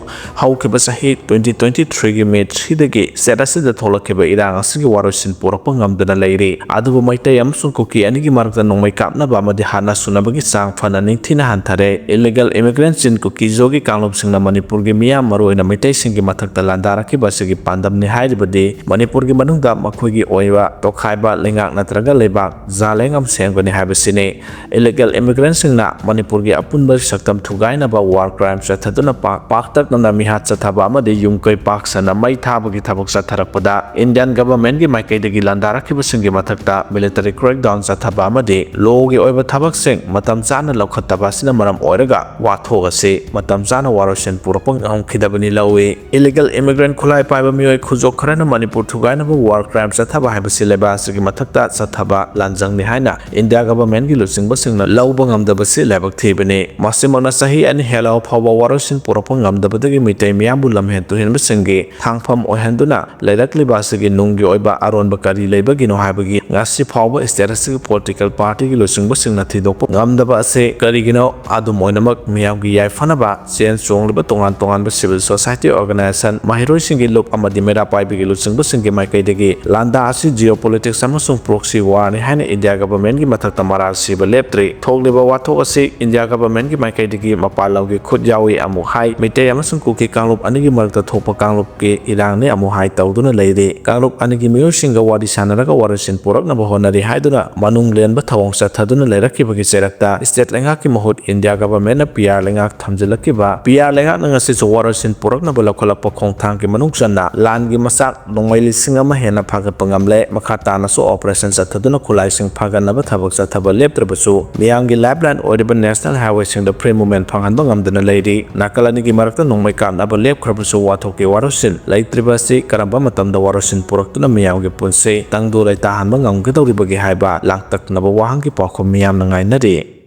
ꯍꯧꯈꯤꯕ ꯆꯍꯤ twenty twenty-three ꯒꯤ May three ꯗꯒꯤ state ꯑꯁꯤꯗ ꯊꯣꯛꯂꯛꯈꯤꯕ ꯏꯔꯥꯡ ꯑꯁꯤꯒꯤ ꯋꯥꯔꯣꯏꯁꯤꯟ ꯄꯨꯔꯛꯄ ꯉꯝꯗꯅ ꯂꯩꯔꯤ꯫ ꯑꯗꯨꯕꯨ ꯃꯩꯇꯩ ꯑꯃꯁꯨꯡ ꯀꯨꯀꯤ ꯑꯅꯤꯒꯤ ꯃꯔꯛꯇ ꯅꯣꯡꯃꯩ ꯀꯥꯞꯅꯕ ꯑꯃꯗꯤ ꯍꯥꯠꯅ ꯁꯨꯅꯕꯒꯤ ꯆꯥꯡ ꯐꯅ ꯅꯤꯡꯊꯤꯅ ꯍꯟꯊꯔꯦ꯫ Illegal immigrant ꯆꯤꯟ ꯀꯨꯀꯤ ꯖꯣꯒꯤ ꯀꯥꯡꯂꯨꯞꯁꯤꯡꯅ ꯃꯅꯤꯄꯨꯔꯒꯤ ꯃꯤꯌꯥꯝ, ꯃꯔꯨꯑꯣꯏꯅ ꯃꯩꯇꯩꯁꯤꯡꯒꯤ ꯃꯊꯛꯇ ꯂꯥꯟꯗꯥꯔꯛꯈꯤꯕ ꯑꯁꯤꯒꯤ ꯄꯥꯟꯗꯝꯅꯤ ꯍꯥꯏꯔꯤꯕꯗꯤ ꯃꯅꯤꯄꯨꯔꯒꯤ ꯃꯅꯨꯡꯗ ꯃꯈꯣꯏꯒꯤ ꯑꯣꯏꯕ ꯇꯣꯈꯥꯏꯕ ꯂꯩꯉꯥꯛ ꯅꯠꯇ꯭ꯔꯒ ꯂꯩꯕꯥꯛ ꯖꯥꯂꯦꯡ ꯑꯃ ꯁꯦꯝꯒꯅꯤ ꯍꯥꯏꯕꯁꯤꯅꯤ꯫ Illegal immigrant ꯁꯤꯡꯅ ꯃꯅꯤꯄꯨꯔꯒꯤ ꯑꯄꯨꯟꯕ ꯁꯛꯇꯝ ꯊꯨꯒꯥꯏꯅꯕ war crime ꯆꯠꯊꯗꯨꯅ ꯄꯥꯛ ꯄꯥꯛꯇꯛꯅꯅ ꯃꯤꯍꯥꯠ ꯆꯠꯊꯕ ꯑꯃꯗꯤ ꯌꯨꯝ ꯀꯩ ꯄꯥꯛ ꯁꯟꯅ ꯃꯩ ꯊꯥꯕꯒꯤ ꯊꯕꯛ ꯆꯠꯊꯔꯛꯄꯗ Indian government ꯀꯤ ꯃꯥꯏꯀꯩꯗꯒꯤ ꯂꯥꯟꯗꯥꯔꯛꯈꯤꯕꯁꯤꯡꯒꯤ ꯃꯊꯛꯇ military crackdown ꯆꯠꯊꯕ ꯑꯃꯗꯤ law ꯒꯤ ꯑꯣꯏꯕ ꯊꯕꯛꯁꯤꯡ ꯃꯇꯝ ꯆꯥꯅ ꯂꯧꯈꯠꯇꯕ ꯑꯁꯤꯅ ꯃꯔꯝ ꯑꯣꯏꯔꯒ ꯋꯥꯊꯣꯛ ꯑꯁꯤ ꯃꯇꯝ ꯆꯥꯅ ꯋꯥꯔꯣꯏꯁꯤꯟ ꯄꯨꯔꯛꯄ ꯉꯝꯈꯤꯗꯕꯅꯤ ꯂꯧꯏ꯫ Illegal immigrant ꯈꯨꯠꯂꯥꯏ ꯄꯥꯏꯕ ꯃꯤꯑꯣꯏ ꯈꯨꯖꯣꯛ ꯈꯔꯅ ꯃꯅꯤꯄꯨꯔ ꯊꯨꯒꯥꯏꯅꯕ war crime ꯆꯠꯊꯕ ꯍꯥꯏꯕꯁꯤ ꯂꯩꯕꯥꯛ ꯑꯁꯤꯒꯤ ꯃꯊꯛꯇ ꯆꯠꯊꯕ ꯂꯥꯟꯖꯪꯅꯤ ꯍꯥꯏꯅ India government ꯀꯤ ꯂꯨꯆꯤꯡꯕꯁꯤꯡꯅ ꯂꯧꯕ ꯉꯝꯗꯕꯁꯤ ꯂꯥꯏꯕꯛ ꯊꯤꯕꯅꯤ꯫ ꯃꯁꯤꯃꯛꯅ ꯆꯍꯤ ꯑꯅꯤ ꯍꯦꯜꯂꯕ ꯐꯥꯎꯕ ꯋꯥꯔꯣꯏꯁꯤꯟ ꯄꯨꯔꯛꯄ ꯉꯝꯗꯕꯗꯒꯤ ꯃꯤꯇꯩ ꯃꯤꯌꯥꯝꯕꯨ ꯂꯝꯍꯦꯟ ꯇꯨꯍꯦꯟꯕꯁꯤꯡꯒꯤ ꯊꯥꯡꯐꯝ ꯑꯣꯏꯍꯟꯗꯨꯅ ꯂꯩꯔꯛꯂꯤꯕ ꯑꯁꯤꯒꯤ ꯅꯨꯡꯒꯤ ꯑꯣꯏꯕ ꯑꯔꯣꯟꯕ ꯀꯔꯤ ꯂꯩꯕꯒꯤꯅꯣ ꯍꯥꯏꯕꯒꯤ ꯉꯁꯤ ꯐꯥꯎꯕ state ꯑꯁꯤꯒꯤ political party ꯒꯤ ꯂꯨꯆꯤꯡꯕꯁꯤꯡꯅ ꯊꯤꯗꯣꯛꯄ ꯉꯝꯗꯕ ꯑꯁꯤ ꯀꯔꯤꯒꯤꯅꯣ? ꯑꯗꯨꯝ ꯑꯣꯏꯅꯃꯛ ꯃꯤꯌꯥꯝꯒꯤ ꯌꯥꯏꯐꯅꯕ ꯆꯦꯟ ꯆꯣꯡꯂꯤꯕ ꯇꯣꯉꯥꯟ ꯇꯣꯉꯥꯟꯕ civil society organization, ꯃꯍꯩꯔꯣꯏꯁꯤꯡꯒꯤ ꯂꯨꯞ ꯑꯃꯗꯤ ꯃꯩꯔꯥ ꯄꯥꯏꯕꯤꯒꯤ ꯂꯨꯆꯤꯡꯕꯁꯤꯡꯒꯤ ꯃꯥꯏꯀꯩꯗꯒꯤ ꯂꯥꯟꯗꯥ ꯑꯁꯤ geopolitics ꯑꯃꯁꯨꯡ proxy war ꯅꯤ ꯍꯥꯏꯅ India government ꯀꯤ ꯃꯊꯛꯇ ꯃꯔꯥꯜ ꯁꯤꯕ ꯂꯦꯞꯇ꯭ꯔꯤ꯫ ꯊꯣꯛꯂꯤꯕ ꯋꯥꯊꯣꯛ ꯑꯁꯤ India government ꯀꯤ ꯃꯥꯏꯀꯩꯗꯒꯤ ꯃꯄꯥꯟ ꯂꯝꯒꯤ ꯈꯨꯠ ꯌꯥꯎꯏ ꯑꯃꯨꯛ ꯍꯥꯏ, ꯃꯤꯇꯩ ꯑꯃꯁꯨꯡ ꯀꯨꯀꯤ ꯀꯥꯡꯂꯨꯞ ꯑꯅꯤꯒꯤ ꯃꯔꯛꯇ ꯊꯣꯛꯄ ꯀꯥꯡꯂꯨꯞꯀꯤ ꯏꯔꯥꯡꯅꯤ ꯑꯃꯨꯛ ꯍꯥꯏ ꯇꯧꯗꯨꯅ ꯂꯩꯔꯤ꯫ ꯀꯥꯡꯂꯨꯞ ꯑꯅꯤꯒꯤ ꯃꯤꯑꯣꯏꯁꯤꯡꯒ ꯋꯥꯔꯤ ꯁꯥꯟꯅꯔꯒ ꯋꯥꯔꯣꯏꯁꯤꯟ ꯄꯨꯔꯛꯅꯕ ꯍꯣꯠꯅꯔꯤ ꯍꯥꯏꯗꯨꯅ ꯃꯅꯨꯡ ꯂꯦꯟꯕ ꯊꯧꯑꯣꯡ ꯆꯠꯊꯗꯨꯅ ꯂꯩꯔꯛꯈꯤꯕꯒꯤ ꯆꯩꯔꯛꯇ state ꯂꯩꯉꯥꯛꯀꯤ ꯃꯍꯨꯠ India government ꯅ P R ꯂꯩꯉꯥꯛ ꯊꯝꯖꯤꯜꯂꯛꯈꯤꯕ, P R ꯂꯩꯉꯥꯛꯅ ꯉꯁꯤꯁꯨ ꯋꯥꯔꯣꯏꯁꯤꯟ ꯄꯨꯔꯛꯅꯕ ꯂꯧꯈꯠꯂꯛꯄ ꯈꯣꯡꯊꯥꯡꯒꯤ ꯃꯅꯨꯡ ꯆꯟꯅ ꯂꯥꯟꯒꯤ ꯃꯆꯥꯛ ꯅꯣꯡꯃꯩ ꯂꯤꯁꯤꯡ ꯑꯃ ꯍꯦꯟꯅ ꯐꯥꯒꯠꯄ ꯉꯝꯂꯦ꯫ ꯃꯈꯥ ꯇꯥꯅꯁꯨ operation ꯆꯠꯊꯗꯨꯅ ꯈꯨꯠꯂꯥꯏꯁꯤꯡ ꯐꯥꯒꯠꯅꯕ ꯊꯕꯛ ꯆꯠꯊꯕ ꯂꯦꯞꯇ꯭ꯔꯕꯁꯨ, ꯃꯤꯌꯥꯝꯒꯤ lifeline ꯑꯣꯏꯔꯤꯕ national highway ꯁꯤꯡꯗ free movement ꯐꯪꯍꯟꯕ ꯉꯝꯗꯅ ꯂꯩꯔꯤ꯫ ꯅꯥꯀꯜ ꯑꯅꯤꯒꯤ ꯃꯔꯛꯇ ꯅꯣꯡꯃꯩ ꯀꯥꯞꯅꯕ ꯂꯦꯞꯈ꯭ꯔꯕꯁꯨ, ꯋꯥꯊꯣꯛꯀꯤ ꯋꯥꯔꯣꯏꯁꯤꯟ ꯂꯩꯇ꯭ꯔꯤꯕ ꯑꯁꯤ ꯀꯔꯝꯕ ꯃꯇꯝꯗ ꯋꯥꯔꯣꯏꯁꯤꯟ ꯄꯨꯔꯛꯇꯨꯅ ꯃꯤꯌꯥꯝꯒꯤ ꯄꯨꯟꯁꯤ ꯇꯪꯗꯨ ꯂꯩꯇꯥꯍꯟꯕ ꯉꯝꯒꯗꯧꯔꯤꯕꯒꯦ ꯍꯥꯏꯕ ꯂꯥꯡꯇꯛꯅꯕ ꯋꯥꯍꯪꯒꯤ ꯄꯥꯎꯈꯨꯝ ꯃꯤꯌꯥꯝꯅ ꯉꯥꯏꯅꯔꯤ꯫